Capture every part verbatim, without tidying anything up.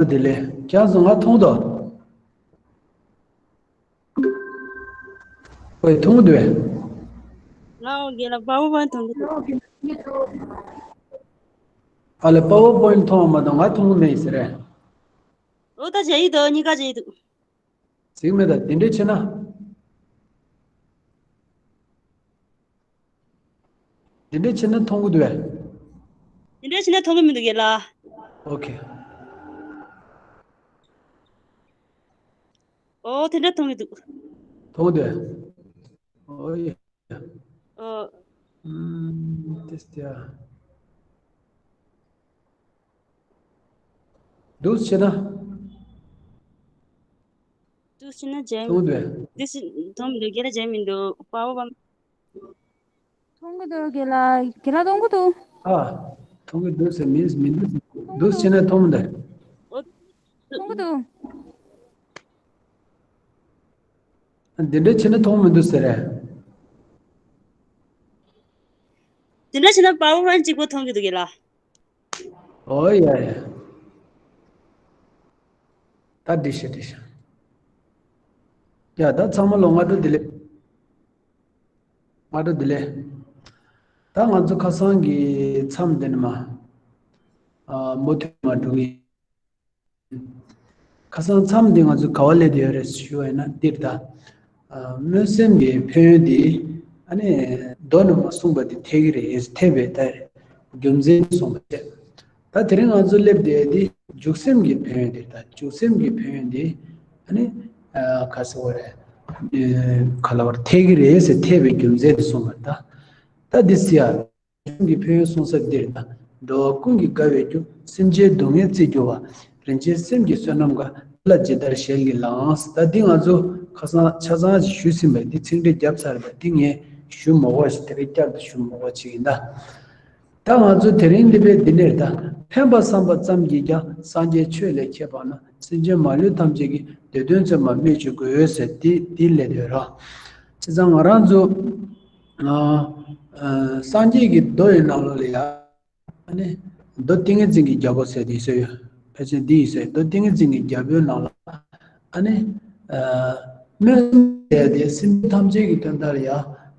བདེ་ལེགས། ཁྱེད་ཚོ་ང་མཐོང་དོ། ཝེ། མཐོང་གི་འདུག་གས། ལའོ། རྒན་ལགས། པ་ཝར་པོ་ཡིན་ཊི་མཐོང་གི་འདུག་ཨ་ལས། པ་ཝར་པོ་ཡིན་ཊི་མཐོང་བ་མ་གཏོགས་ང་མཐོང་གི་མེད་ཟེར་རེད། འོ། ད་མཇལ་གྱི་འདུག་གཉིས་ཀ་མཇལ་གྱི་འདུག་གཟིགས་མེད་ད། དེ་འདྲས་བྱས་ན། དེ་འདྲས་བྱས་ན་མཐོང་གི་འདུག་གས། དེ་འདྲས་བྱས་ན་མཐོང་གི་མི་འདུག་གས་ལགས། ཨོ་ཁེ། ཨོ། དེ་འདྲ་མཐོང་གི་འདུག་མཐོང་གི་འདུག་གས། ཨོ་ཡ། ཨོ། ཨུམ། ཏེ་སྟེ་ཡ། འདུག་བྱས་ན། འདུག་བྱས་ན་མཇལ། མཐོང་གི་འདུག་གས། འདུག་སེ་མཐོང་མི་འདུག་རྒན་ལགས། མཇལ་མི་འདུག་པ་ཝར་པོ་ཡིན་ཊི། མཐོང་གི་འདུག་རྒན་ལགས། རྒན་ལགས་མཐོང་གི་འདུག་ཨ། མཐོང་གི་འདུག་ཟེར་མིན་མི་འདུག་མཐོང་གི་འདུག་འདུག་བྱས་ན་མཐོང་མི་འདུག་ཨོ། མཐོང་གི་འདུག་འདི་འདྲ་བྱས་ན་མཐོང་མི་འདུག་ཟེར་རེད། འདི་འདྲ་བྱས་ན་པ་ཝར་པོ་ཡིན་ཊི་གཅིག་པོ་མཐོང་གི་འདུག་གས་ལགས། ཨོ་ཡ་ཡ། ད་འགྲིག་ཤག་འགྲིག་ཤག་ཡ། ད་ཚང་མ་ལ་སྔ་དྲོ་བདེ་ལེགས། སྔ་དྲོ་བདེ་ལེགས། ད་ང་ཚོ་ཁ་སང་གི་མཚམས་འདི་ནས་མར། ཨ། མུ་མཐུད་མར་འགྲོ་གི་ཡིན། ཁ་སང་མཚམས་འདི་ང་ཚོ་ག་པར་སླེབས་བསྡད་ཡོད་རེད་ཞུ་བ་ཡིན་ན། འདིར་ད། ཨ། སྨོན་སེམས་ཀྱི་ཕན་ཡོན་འདི། ཨ་ནི། མདོ་ནས་མར་གསུངས་པ་འདི་འཐད་ཀྱི་རེད། འཐད་པའི་ད་རྒྱུ་མཚན་གསུངས་པ་བྱས། ད་དེ་རིང་ང་ཚོ་སླེབས་བསྡད་ཡ་འདི་འཇུག་སེམས་ཀྱི་ཕན་ཡོན་འདི། ད་འཇུག་སེམས་ཀྱི་ཕན་ཡོན་འདི། ཨ་ནི། ཨ། ག་ཟེར་བ་རེད། ཨ། ག་ལབ་པ་རེད། འཐད་ཀྱི་རེད་ཟེར། འཐད་པའི་རྒྱུ་མཚན་འདི་གསུངས་པ་རེད། ད་ད་འདི་སི་ཡ། སེམས་ཀྱི་ཕན་ཡོན་གསུང་ས་འདིར་ན། འགྲོ་བ་ཀུན་གྱི་དགའ་བའི་རྒྱུ། སེམས་ཅན་སྡུག་བསྔལ་རྩིས་རྒྱུ་བ། རིན་ཆེན་སེམས་ཀྱི་བསོད་ནམས་དགའ། དེ་ལ་ཇི་ལྟར་ཞལ་གྱིས་བླངས། ད་འདི་ང་ཚོ་ཁ་སང་ཆ་ཚང་ཞིག་ཞུས་ཟིན་པས། འདི་ཚིག་འགྲེལ་བརྒྱབ་ཚར་བས། འདི་ངས་ཞུ་མ་དགོས་ཤིག་དེ་རིང་བསྐྱར་དུ་ཞུ་མ་དགོས་ཅིག་ཡིན་ད། ད་ང་ཚོ་དེ་རིང་འདི་པའི་འདི་ནས་ད། ཕན་པ་བསམ་པ་ཙམ་གྱིས་ཀྱང་། སངས་རྒྱས་ཆོས་ལས་ཁྱད་པར་ན། སེམས་ཅན་མ་ལུས་ཐམས་ཅད་ཀྱི། བདེ་དོན་བརྩོན་པར་སྨོས་ཅི་དགོས་ཟེར། འདི་འདི་སླེབས་ཡོད་ར། བྱས་ཙང་ང་རང་ཚོ། ཨ། ཨ། སངས་རྒྱས་ཀྱི་མདོ་ཡི་ནང་ལོགས་ལ་ཡ། ཨ་ནི། མདོ་ཏིང་ངེ་འཛིན་གྱི་རྒྱལ་པོ་ཟེར་དེ་ཡོད་ས་ཡོད། ཕལ་ཆེར་འདི་ཡིན་ས་ཡོད། མདོ་ཏིང་ངེ་འཛིན་གྱི་རྒྱལ་པོའི་ནང་ལ། ཨ་ནི། ཨ། སྨོན་ཟེར་དེ་སེམས་ཅན་ཐམས་ཅད་ཀྱི་དོན་དག་ལ་ཡ།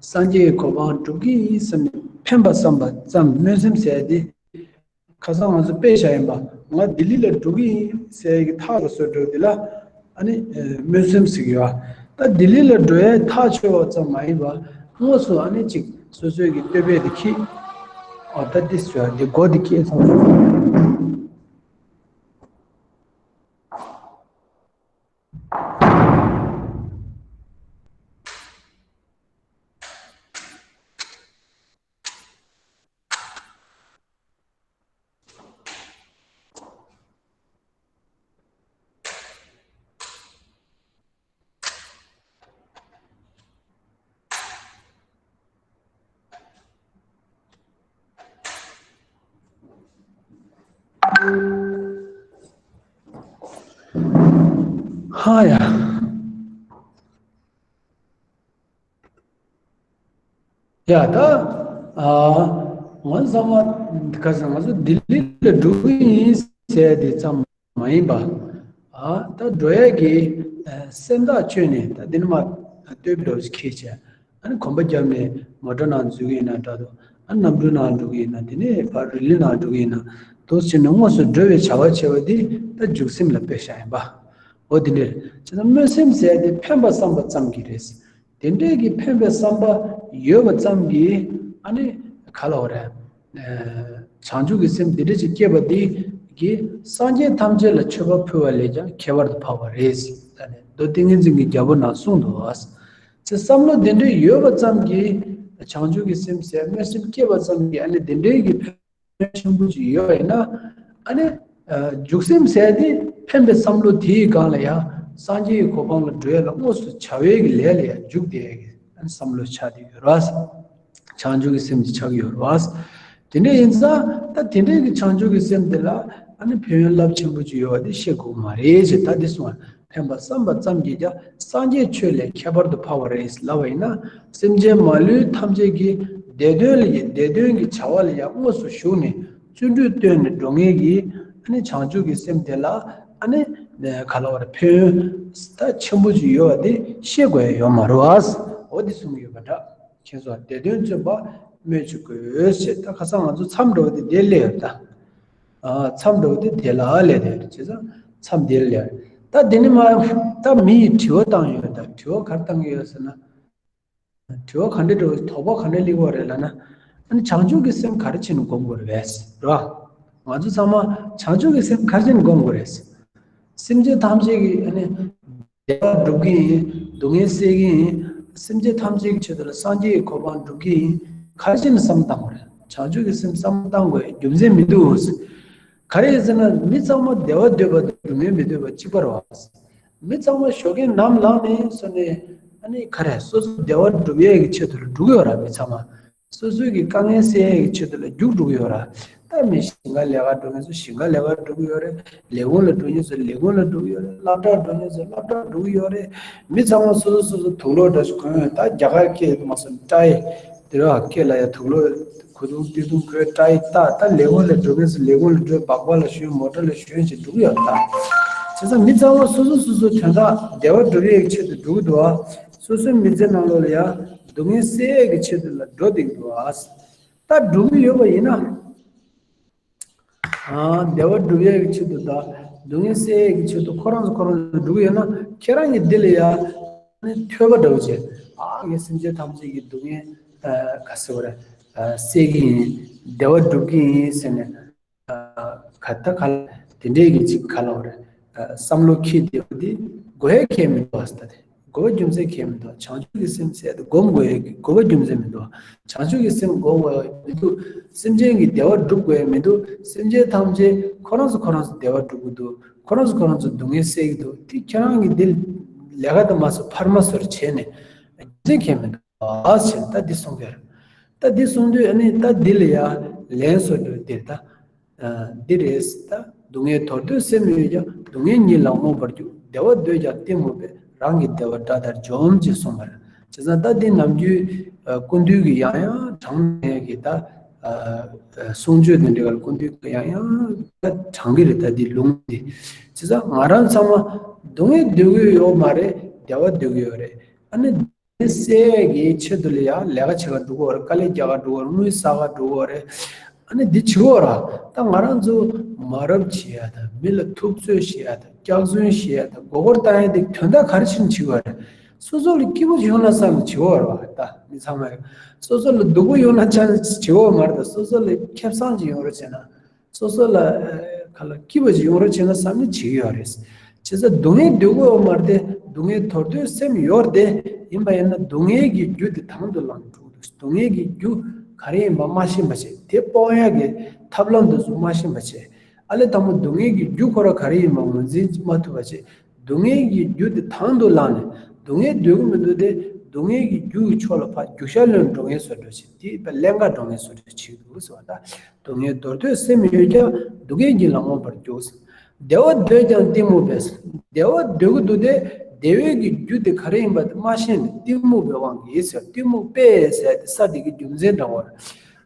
སངས་རྒྱས་ཀྱི་གོ་འཕང་སྒྲུབ་ཀྱི་ཡིན་བསམ་ནས་ཕན་པ་བསམ་པ་ཙམ། སྨོན་སེམས་ཟེར་དེ། ཁ་སང་ང་ཚོ་དཔེ་བཞག་ཡིན་པ། ང་ལྡི་ལི་ལ་འགྲོ་གི་ཡིན་ཟེར་གྱི་ཐག་གི་བཟོ་འགྲོ་འདི་ལ། ཨ་ནི། ཨ། སྨོན་སེམས་ཟེར་གྱི་ཡོད། ད་ལྡི་ལི་ལ་འགྲོ་ཡའི་ཐག་ཆོད་པ་ཙམ་མ་ཡིན་པ། དངོས་སུ་ཨ་ནི་ཅིག་སོ་སོའི་གི་བསྟོད་པ་འདི་འཁྱེར། ཨ། ད་འདི་བཟོས། འདི་སྒོ་འདི་འཁྱེར་སོང་། ཧ་ཡ། ཡ། ད། ཨ། ང་ཚང་མ་ག་ཟེར། ང་ཚོ་ལྡི་ལི་ལ་འགྲོ་གི་ཡིན་ཟེར་དེ་ཙམ་མ་ཡིན་པ། ཨ། ད་འགྲོ་ཡས་ཀྱི། ཨ། སེམས་ཐག་ཆོད་ནས། ད་འདི་ནས་མར་སྟོད་འགྲོ་ཞིག་འཁྱེར་བྱས། ཨ་ནི་གོམ་པ་བརྒྱབ་ནས་མོ་ཊ་ནང་འཛུལ་གྱི་ཡིན་ན་འདྲ་འདུག་ཨ། གནམ་གྲུ་ནང་འགྲོ་གི་ཡིན་ན། དེ་ནས་ཕར་རི་ལི་ནང་འགྲོ་གི་ཡིན་ན། འདུག་སེ་བྱས་ནས་དངོས་སུ་འགྲོ་བའི་བྱ་བ་བྱས་པ་འདི་ད་འཇུག་སེམས་ལ་དཔེ་བཞག་ཡིན་པ། འོ་དེ་འདྲ་རེད། བྱས་ཙང་སྨོན་སེམས་ཟེར་དེ་ཕན་པ་བསམ་པ་ཙམ་གྱིས་རེད། དེ་འདྲའི་གི་ཕན་པའི་བསམ་པ་ཡོད་པ་ཙམ་གྱིས། ཨ་ནི་ག་ལབ་དགོས་རེད། ཨ། བྱང་ཆུབ་ཀྱི་སེམས་དེ་འདྲ་ཅིག་སྐྱེས་པ་འདི་གིས་སངས་རྒྱས་ཐམས་ཅད་ལ་མཆོད་པ་ཕུལ་བ་ལས་ཀྱང་ཁྱད་པར་དུ་འཕགས་པ་རེད། ད་ནི་མདོ་ཏིང་ངེ་འཛིན་གྱི་རྒྱལ་པོ་ནང་གསུངས་འདུག་བ། ཅེས་བསམ་བློ་དེ་འདྲ་ཡོད་པ་ཙམ་གྱིས། བྱང་ཆུབ་ཀྱི་སེམས་ཟེར་སྨོན་སེམས་སྐྱེས་པ་ཙམ་གྱིས། ཨ་ནི་དེ་འདྲའི་གི་ཕན་ཆེན་པོ་ཅིག་ཡོད་པ་ཡིན་ན། ཨ་ནི། ཨ། འཇུག་སེམས་ཟེར་དེ་ཕན་པའི་བསམ་བློ་དེའི་སྒང་ལ་ཡང་སངས་རྒྱས་ཀྱི་གོ་འཕང་ལ་འགྲོ་ཡ་ལ་དངོས་སུ་བྱ་བའི་གི་ལས་ལ་ཡང་འཇུག་བསྡད་ཡ་གི། ཨ་ནི་བསམ་བློ་ཆགས་བསྡད་ཡོད་རེད་བ། བྱང་ཆུབ་ཀྱི་སེམས་ཀྱི་ཆགས་ཡོད་རེད་བ། དེ་འདྲ་ཡིན་ཙང་ད་དེ་འདྲའི་གི་བྱང་ཆུབ་ཀྱི་སེམས་དེ་ལ། ཨ་ནི་ཕན་ཡོན་རླབས་ཆེན་པོ་ཅིག་ཡོད་པ་དེ་བཤད་དགོས་མ་རེད་ཅེས་ད་དེ་གསུངས་པ། ཕན་པ་བསམ་པ་ཙམ་གྱིས་ཀྱང་སངས་རྒྱས་ཆོས་ལས་ཁྱད་པར་དུ་འཕགས་པ་རེད་ལབ་པ་ཡིན་ན། སེམས་ཅན་མ་ལུས་ཐམས་ཅད་ཀྱི་བདེ་དོན་ལ་ཡི་བདེ་དོན་གྱི་བྱ་བ་ལ་ཡང་དངོས་སུ་ཞུགས་ནས་བརྩོན་འགྲུས་བཏོན་ནས་འགྲོ་མཁན་གྱི། ཨ་ནི་བྱང་ཆུབ་ཀྱི་སེམས་དེ་ལ། ཨ་ ཨ་ནི་ག་ལ་བར་ཕན་ཡོན་ད་ཆེན་པོ་ཅིག་ཡོད་པ་དེ་ཤེས་དགོས་ཡ་ཡོད་མ་རེད་བ། འོ་དེ་གསུང་གི་ཡོད་པ་འདྲ། ཁྱེད་ཚོ་དེ་དོན་བརྩོན་པ་སྨོས་ཅི་དགོས་ཞེས། ད་ཁ་སང་ང་ཚོ་མཚམས་འདྲ་བོ་དེ་དེ་སླེབས་ཡོད་ད། མཚམས་འདྲ་བོ་དེ་དེ་ལ་སླེབས་དེ་བྱས་ཙང་མཚམས་དེ་སླེབས། ད་དེ་ནི་མ་ད་མི་ཡིས་དྲི་བ་བཏང་ཡོད། ད་དྲི་བ་ག་རེ་བཏང་གི་ཡོད་ཟེར་ན། དྲི་བ་ག་འདྲ་འདྲ་བོ་དོགས་པ་ག་འདྲ་སླེབས་ཀྱི་ཡོད་རེད་ལབ་ན། ཨ་ནི་བྱང་ཆུབ་ཀྱི་སེམས་ག་རེ་བྱས་ནས་སྒོམ་དགོས་རེད་པས་རེད་བ། ང་ཚོ་ཚང་མ་བྱང་ཆུབ་ཀྱི་སེམས་ག་རེ་བྱས་ནས་སྒོམ་དགོས་རེད། སེམས་ཅན་ཐམས་ཅད་ཀྱི་ཨ་ནི་བདེ་བ་སྒྲུབ་ཀྱི་ཡིན། སྡུག་བསྔལ་སེལ་གྱི་ཡིན། སེམས་ཅན་ཐམས་ཅད་ཀྱི་ཆེད་དུ་ལ་སངས་རྒྱས་ཀྱི་གོ་འཕང་སྒྲུབ་ཀྱི་ཡིན། ག་རེ་བྱས་ནས་བསམ་བཏང་དགོས་རེད། བྱང་ཆུབ་ཀྱི་སེམས་བསམ་བཏང་དགོས་རྒྱུ་མཚན་མི་འདུག། ག་རེ་ཡིན་ཟེར་ན་མི་ཚང་མ་བདེ་བ་འདོད་པ་དང་སྡུག་བསྔལ་མི་འདོད་པ་གཅིག་པ་རེད་བ། མི་ཚང་མ་ཞོགས་ཀས་ནམ་ལངས་ནས་སོང་ནས་ཨ་ནི་ག་རེ་སོ་སོ་བདེ་བ་སྒྲུབ་ཡས་ཀྱི་ཆེད་དུ་ལ་འགྲོ་གི་ཡོད་ར། མི་ཚང་མ་སོ་སོའི་གི་དཀའ་ངལ་སེལ་ཡས་ཀྱི་ཆེད་དུ་ལ་རྒྱུགས་འགྲོ་གི་ཡོད་ར། ད་མི་ཞིང་ཁ་ལས་ཀ་འགྲོ་མཁན་ཚོ་ཞིང་ཁ་ལས་ཀ་འགྲོ་གི་ཡོད་རེད། ལས་ཁུངས་ལ་འགྲོ་མཁན་ཚོ་ལས་ཁུངས་ལ་འགྲོ་གི་ཡོད་རེད། སློབ་གྲྭར་འགྲོ་མཁན་ཚོ་སློབ་གྲྭར་འགྲོ་གི་ཡོད་རེད། མི་ཚང་མ་སོ་སོ་སོ་སོ་དུག་ལོག་འདྲ་ཞིག་གོན་ཡོད། ད་རྒྱ་གར་སྐད་དུ་མ་སོང་ཏྲའི་དེ་ར་སྐེ་ལ་ཡ་དུག་ལོག་གོས་ཐུང་སྟོད་ཐུང་གོན་ཏྲའི་ད་ད་ལས་ཁུངས་ལ་འགྲོ་མཁན་ཚོ་ལས་ཁུངས་ལ་འགྲོ། སྦག་སྦག་ལ་ཞོན། མོ་ཊ་ལ་ཞོན་བྱས་འགྲོ་གི་ཡོད་ད། བྱས་ཙང་མི་ཚང་མ་སོ་སོ་སོ་སོ་དོན་དག་བདེ་བ་སྒྲུབ་ཡས་ཀྱི་ཆེད་དུ་འགྲོ་གི་འདུག་ཨ། སོ་སོའི་མི་ཚེ་ནང་ལོགས་ལ་ཡ་སྡུག་བསྔལ་སེལ་ཡས་ཀྱི་ཆེད་དུ་ལ་འགྲོ་བསྡད་ཀྱི་འདུག་ཨ། ད་འགྲོ་གི་ཡོད་པ་ཡིན་ན། ཨ། བདེ་བ་སྒྲུབ་ཡས་ཀྱི་ཆེད་དུ་དང་སྡུག་བསྔལ་སེལ་ཡས་ཀྱི་ཆེད་དུ་ཁོ་རང་ཚོ་ཁོ་རང་ཚོ་འགྲོ་གི་ཡོད་ན། ཁྱེད་རང་གི་འདི་ལ་ཡ་ནི་ཐོས་པ་འདྲ་བོ་བྱས། ཨ། ངས་སེམས་ཅན་ཐམས་ཅད་ཀྱི་སྡུག་བསྔལ་ཨ་ག་ཟེར་བ་རེད། ཨ། སེལ་གྱི་ཡིན། བདེ་བ་སྒྲུབ་ཀྱི་ཡིན་ཟེར་ནས། ཨ། ག་ད་ག་ལ་དེ་འདྲས་ཀྱི་ཅིག་ག་ལ་བ་རེད། ཨ། བསམ་བློ་འཁྱེར་བསྡད་པ་འདི་དགོས་ཡས་ཁྱད་མི་འདུག་ཨ། ད་དེ། དགོས་པ་རྒྱུ་མཚན་ཁྱད་མི་འདུག། བྱང་ཆུབ་ཀྱི་སེམས་ཟེར་ཏེ་སྒོམ་དགོས་ཡ་གི་དགོས་པ་རྒྱུ་མཚན་མི་འདུག། བྱང་ཆུབ་ཀྱི་སེམས་སྒོམ་དགོས་ཡ་མི་འདུག། སེམས་ཅན་གྱི་བདེ་བ་སྒྲུབ་དགོས་ཡ་མི་འདུག། སེམས་ཅན་ཐམས་ཅད་ཁོ་རང་ཚོ་ཁོ་རང་ཚོ་བདེ་བ་སྒྲུབ་ཀྱི་འདུག། ཁོ་རང་ཚོ་ཁོ་རང་ཚོ་སྡུག་བསྔལ་སེལ་གྱི་འདུག། དེ་ཁྱེད་རང་གི་འདི་ལས་ཀ་དང་མ་སོ་ཕར་མ་སོར་བྱས་ནས་རྒྱུ་མཚན་ཁྱད་མི་འདུག་ཨ་ཟེར་ད་འདི་གསུང་གི་རེད། ད་འདི་གསུང་དུས་ཨ་ནི་ད་འདི་ལ་ཡ་ལན་སོ་འདྲ་འདིར་ད། འདི་རེད། ད་སྡུག་བསྔལ་དོར་འདོད་སེམས་ཡོད་ཀྱང་། སྡུག་བསྔལ་ཉིད་ལ་རྨོངས་པར་འགྱུར། བདེ་བ་འདོད་ཀྱང་གཏི་མུག་པས། རང་གི་བདེ་བ་དགྲ་ལྟར་འཇོམས། ཅེས་གསུངས་པ་རེད། བྱས་ཙང་ད་འདི་ནམ་རྒྱུན་སྐུ་མདུན་གྱིས་ཡང་ཡང་དྲངས་ནས་ཀྱི་ད་གསུང་ཆོས་དེ་འདྲ་གར་སྐུ་མདུན་གྱིས་ཡང་ཡང་ད་དྲངས་ཀྱི་རེད། ད་འདི་ལུང་འདི་བྱས་ཙང་ང་རང་ཚང་མ་སྡུག་བསྔལ་འདོད་ཀྱི་ཡོད་མ་རེད། བདེ་བ་འདོད་ཀྱི་ཡོད་རེད། ཨ་ནི། སེལ་གྱི་ཆེད་དུ་ལ་ཡང་ལས་ཀ་བྱེད་ག་འགྲོ་གི་ཡོད་རེད། དཀའ་ལས་རྒྱག་ག་འགྲོ་གི་ཡོད་རེད། དངུལ་བསགས་ག་འགྲོ་གི་ཡོད་རེད། ཨ་ནི་འདི་བྱེད་གི་ཡོད་རེད། ད་ང་རང་ཚོ་མ་རབས་བྱེད་ཡ་དང་། མི་ལ་ཐུབ་ཚོད་བྱེད་ཡ་དང་། སྐྱག་རྫུན་བྱེད་ཡ་དང་། མགོ་སྐོར་བཏང་ཡ་དེ་དོན་དག་ག་རེ་བྱས་ནས་བྱེད་གི་ཡོད་རེད། སོ་སོ་ལ་སྐྱིད་པོ་ཡོང་ན་བསམ་ནས་བྱེད་གི་ཡོད་རེད་བ། ད་མི་ཚང་མ་ཡོད། སོ་སོ་ལ་སྡུག་པོ་ཡོང་ན་ཆ་བྱེད་གི་ཡོད་མ་རེད། ད་སོ་སོ་ལ་ཁེ་བཟང་ཅིག་ཡོང་རོགས་བྱས་ན། སོ་སོ་ལ་ཨ་ག་ལ་སྐྱིད་པ་ཞིག་ཡོང་རོགས་བྱས་ན་བསམ་ནས་བྱེད་ཀྱི་ཡོད་རེད། བྱས་ཙང་སྡུག་བསྔལ་འདོད་ཀྱི་ཡོད་མ་རེད་དེ། སྡུག་བསྔལ་དོར་འདོད་སེམས་ཡོད་རེད་དེ། ཡིན་པ་ཡིན་ན་སྡུག་བསྔལ་གྱི་རྒྱུ་དེ་དང་དུ་བླངས་འགྲོ་གི་འདུག། སྡུག་བསྔལ་གྱི་རྒྱུ་ག་རེ་ཡིན་པ་མ་ཤེས་པ་བྱས། དེ་སྤོང་ཡག་གི་ཐབས་ལམ་དེ་ཚོ་མ་ཤེས་པ་བྱས། ཨ་ལས་དང་པོ་སྡུག་བསྔལ་གྱི་རྒྱུ་ཁོ་ར་ག་རེ་ཡིན་པ་ངོས་འཛིན་མ་ཐུབ་པ་བྱས། སྡུག་བསྔལ་གྱི་རྒྱུ་དེ་དང་དུ་བླངས་ནས། སྡུག་བསྔལ་འདོད་ཀྱི་མི་འདུག་སྟེ། སྡུག་བསྔལ་གྱི་རྒྱུ་གི་ཕྱོགས་ལ་ཕར་རྒྱུག་ཤར་ལོན་འགྲོ་མཁན་བཟོ་འདྲ་ཞིག། དེ་ཕར་ཀླན་ཀ་འགྲོ་མཁན་བཟོ་འདྲ་ཞིག་འདུག་ཟེར་བ་དང་། སྡུག་བསྔལ་དོར་འདོད་སེམས་ཡོད་ཀྱང་། སྡུག་བསྔལ་ཉིད་ལ་རྨོངས་པར་འགྱུར། བདེ་བ་འདོད་ཀྱང་གཏི་མུག་པས། བདེ་བ་འདོད་ཀྱི་འདུག་སྟེ། བདེ་བའི་གི་རྒྱུ་དེ་ག་རེ་ཡིན་པ་དེ་མ་ཤེས་ནས་གཏི་མུག་པའི་དབང་གིས་ཟེར། གཏི་མུག་པས་ཟེར་དེ་ས་དེ་གི་རྒྱུ་མཚན་འདྲ་བོ་རེད།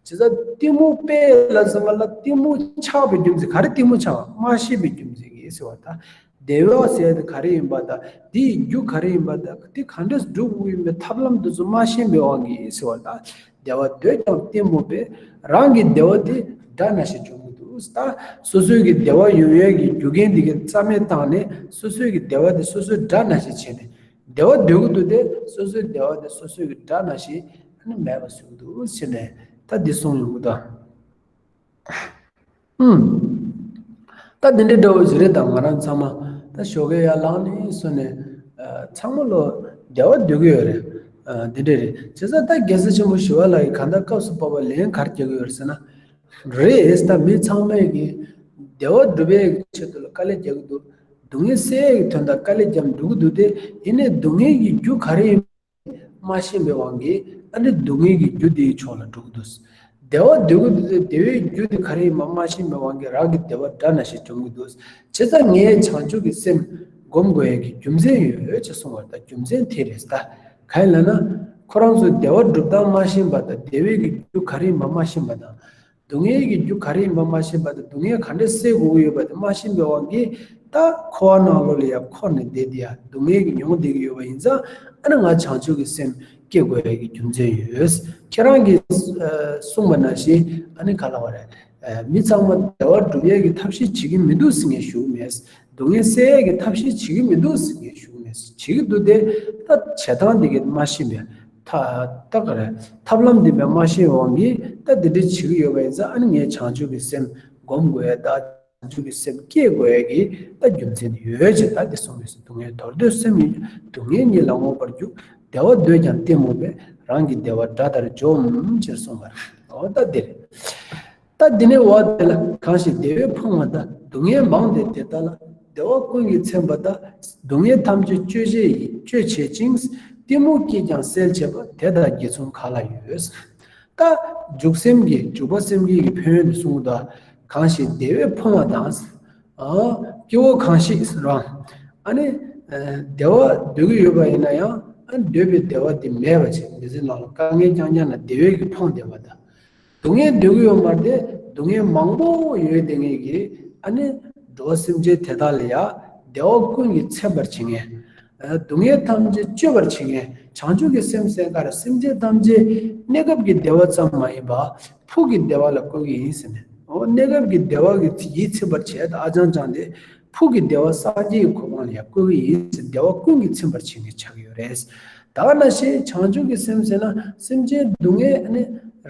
བྱས་ཙང་གཏི་མུག་པས་ལབ་ཙམ་པ་ལ་གཏི་མུག་ཆགས་པའི་རྒྱུ་མཚན་ག་རེ། གཏི་མུག་ཆགས་པ་མ་ཤེས་པའི་རྒྱུ་མཚན་གྱིས་ཟེར་བ་དང་། བདེ་བ་ཟེར་དེ་ག་རེ་ཡིན་པ་དང་། དེའི་རྒྱུ་ག་རེ་ཡིན་པ་དང་། དེ་ག་འདྲས་སྒྲུབ་དགོས་ཡིན་པའི་ཐབས་ལམ་དེ་ཚོ་མ་ཤེས་པའི་དབང་གིས་ཟེར་བ་དང་། བདེ་བ་འདོད་ཀྱང་གཏི་མུག་པས། རང་གི་བདེ་བ་དེ་དགྲ་ནང་བཞིན་འཇོམས་ཀྱི་འདུག། ད་སོ་སོའི་གི་བདེ་བ་ཡོང་ཡས་ཀྱི་རྒྱུ་རྐྱེན་དེ་གའི་རྩ་མེད་བཏང་ནས། སོ་སོའི་གི་བདེ་བ་དེ་སོ་སོའི་དགྲ་ནང་བཞིན་བྱས་ནས། བདེ་བ་འདོད་ཀྱི་འདུག་སྟེ། སོ་སོའི་བདེ་བ་དེ་སོ་སོའི་གི་དགྲ་ནང་བཞིན་ཨ་ནི་མེད་པ་བཟོ་གི་འདུག་ཟེར་ནས་ད་འདི་གསུངས་ཡོང་གི་འདུག། ཨུམ། ད་འདི་འདྲའི་འདྲ་བོ་ཞིག་རེད། ད་ང་རང་ཚང་མ་ད་ཞོགས་ཀས་ཡར་ལངས་ནས་སོང་ནས་ཨ་ཚང་མ་ལོ་བདེ་བ་འདོད་ཀྱི་ཡོད་རེད། ཨ་འདི་འདྲ་རེད། བྱས་ཙང་ད་རྒྱལ་སྲས་ཆེན་པོ་ཞི་བ་ལྷ་ཡིས་གང་ལྟར་སྐབས་སུ་བབ་པ་ལན་ག་རེ་རྒྱག་གི་ཡོད་རེད་ཟེར་ན། རེད། ད་མི་ཚང་མས་ཀྱི་བདེ་བ་སྒྲུབ་པའི་ཆེད་དུ་ལ་དཀའ་ལས་རྒྱག་གི་འདུག། སྡུག་བསྔལ་སེལ་ཡས་ཀྱི་དོན་དག་དཀའ་ལས་རྒྱབ་འགྲོ་གི་འདུག་སྟེ། ཡིན་ནའི་སྡུག་བསྔལ་གྱི་རྒྱུ་ག་རེ་ཡིན་མ་ཤེས་པའི་དབང་གིས་ཨ་ནི་སྡུག་བསྔལ་གྱི་རྒྱུ་དེའི་ཕྱོགས་ལ་འགྲོ་གི་འདུག། བདེ་བ་འདོད་ཀྱི་འདུག་སྟེ། བདེ་བའི་རྒྱུ་དེ་ག་རེ་ཡིན་པ་མ་ཤེས་པའི་དབང་གིས་རང་གི་བདེ་བ་དགྲ་ནང་བཞིན་འཇོམས་ཀྱི་འདུག། བྱས་ཙང་ངས་བྱང་ཆུབ་ཀྱི་སེམས་སྒོམ་དགོས་ཡས་ཀྱི་རྒྱུ་མཚན་ཡོད་ཅེས་གསུངས་པ་དང་། རྒྱུ་མཚན་དེ་རེད། ད་གང་ཡིན་ལབ་ན། ཁོ་རང་ཚོས་བདེ་བ་སྒྲུབ་སྟངས་མ་ཤེས་པ་དང་། བདེ་བའི་གི་རྒྱུ་ག་རེ་ཡིན་པ་མ་ཤེས་པ་དང་། སྡུག་བསྔལ་གྱི་རྒྱུ་ག་རེ་ཡིན་པ་མ་ཤེས་པ་དང་། སྡུག་བསྔལ་ག་འདྲས་སེལ་དགོས་ཀྱི་ཡོད་པ་དེ་མ་ཤེས་པའི་དབང་གིས། ད་འཁོར་བ་ནང་ལོགས་ལ་ཡང་འཁོར་ནས་བསྡད་དེ་ཡང་སྡུག་བསྔལ་གྱི་མྱོང་བསྡད་ཀྱི་ཡོད་པ་ཡིན་ཙང་། ཨ་ནི་ང་བྱང་ཆུབ་ཀྱི་སེམས་སྐྱེ་དགོས་ཡ་གི་རྒྱུ་མཚན་ཡོད། ཁྱེད་རང་གིས་ཨ་གསུངས་པ་ནང་བཞིན་ཨ་ནི་ག་ལབ་པ་རེད། ཨ་མི་ཚང་མ་བདེ་བ་སྒྲུབ་ཡ་གི་ཐབས་ཤེས་བྱེད་ཀྱི་མི་འདུག་ཟེར་མཁན་ཞུ་གི་མེད། སྡུག་བསྔལ་སེལ་ཡ་གི་ཐབས་ཤེས་བྱེད་ཀྱི་མི་འདུག་ཟེར་མཁན་ཞུ་གི་མེད། བྱེད་ཀྱི་འདུག་སྟེ། ད་བྱེད་སྟངས་འདི་གས་མ་ཤེས་པས། ད་ད་ག་རེ། ཐབས་ལམ་འདི་མས་མ་ཤེས་འོང་གི། ད་འདི་འདྲ་བྱེད་ཀྱི་ཡོད་པ་ཡིན་ཙང་ཨ་ནི་ངས་བྱང་ཆུབ་ཀྱི་སེམས་སྒོམ་དགོས་ཡ། ད་བྱང་ཆུབ་ཀྱི་སེམས་སྐྱེ་དགོས་ཡ་གི་ད་རྒྱུ་མཚན་ཡོད་ཅེས་ད་འདི་གསུངས་པས། སྡུག་བསྔལ་དོར་འདོད་སེམས་ཉིད་ཀྱང་། སྡུག་བསྔལ་ཉིད་ལ་སྔོན་པར་རྒྱུག། བདེ་བ་འདོད་ཀྱང་གཏི་མུག་པས། རང་གི་བདེ་བ་དགྲ་ལྟར་འཇོམས། ཅེས་གསུངས་པ་རེད། འོ་ད་འདི་རེད། ད་འདི་ནས་འོ་དེ་ལ། གང་ཞིག་བདེ་བས་ཕོངས་པ་དང་། སྡུག་བསྔལ་མང་སྟེ་དེ་དག་ལ། བདེ་བ་ཀུན་གྱིས་ཚིམ་པ་དག། སྡུག་བསྔལ་ཐམས་ཅད་གཅོད་བྱེད་ཡིན། གཅོད་བྱེད་ཅིང་། གཏི་མུག་བསྐྱེད་ཀྱང་སེལ་བྱེད་པ། དེ་དག་དགེ་མཚུངས་ག་ལ་ཡོད། ད་འཇུག་སེམས་ཀྱི། འཇུག་པ་སེམས་བསྐྱེད་ཀྱི་ཕན་ཡོན་དེ་གསུངས་འདུག། གང་ཞིག་བདེ་བས་ཕོངས་པ་དང་། ཨ་སྐྱེ་བོ་གང་ཞིག་རང་། ཨ་ནི་ཨ་བདེ་བ་འདོད་ཀྱི་ཡོད་པ་ཡིན་ན་ཡང་། ཨ་འདོད་པའི་བདེ་བ་དེ་མེད་པ་བྱས། འདི་ཚོའི་ནང་ལ་དཀའ་ངལ་རྐྱང་རྐྱང་ན་བདེ་བས་ཀྱི་ཕོངས་བསྡད་པ་དང་། སྡུག་བསྔལ་འདོད་ཀྱི་ཡོད་མ་རེད་དེ། སྡུག་བསྔལ་མང་པོ་ཡོད་དེ་ངེས་ཀྱི། ཨ་ནི་འགྲོ་བ་སེམས་ཅན་དེ་དག་ལ་ཡང་བདེ་བ་ཀུན་གྱིས་ཚིམ་པར་བྱེད་མཁན། ཨ་སྡུག་བསྔལ་ཐམས་ཅད་གཅོད་པར་བྱེད་མཁན། བྱང་ཆུབ་ཀྱི་སེམས་ཟེར་ག་རེ། སེམས་ཅན་ཐམས་ཅད་གནས་སྐབས་ཀྱི་བདེ་བ་ཙམ་མ་ཡིན་པ་ཕུགས་ཀྱི་བདེ་བ་ལ་བཀོད་ཀྱི་ཡིན་ཟེར་ནས། འོ་གནས་སྐབས་ཀྱི་བདེ་བ་གི་ཡིད་ཚིམ་པར་བྱས། ད་ཨ་ཅང་ཅང་དེ་ཕུགས་ཀྱི་བདེ་བ་སངས་རྒྱས་ཀྱི་གོ་འཕང་ལ་ཡང་བཀོད་ཀྱི་ཡིན་ཟེར། བདེ་བ་ཀུན་གྱིས་ཚིམ་པར་བྱེད་མཁན་ཆགས་ཀྱི་ཡོད་རེད། ད་ག་ནང་བཞིན་བྱང་ཆུབ་ཀྱི་སེམས་ཟེར་ན། སེམས་ཅན་སྡུག་བསྔལ་ཨ་ནི་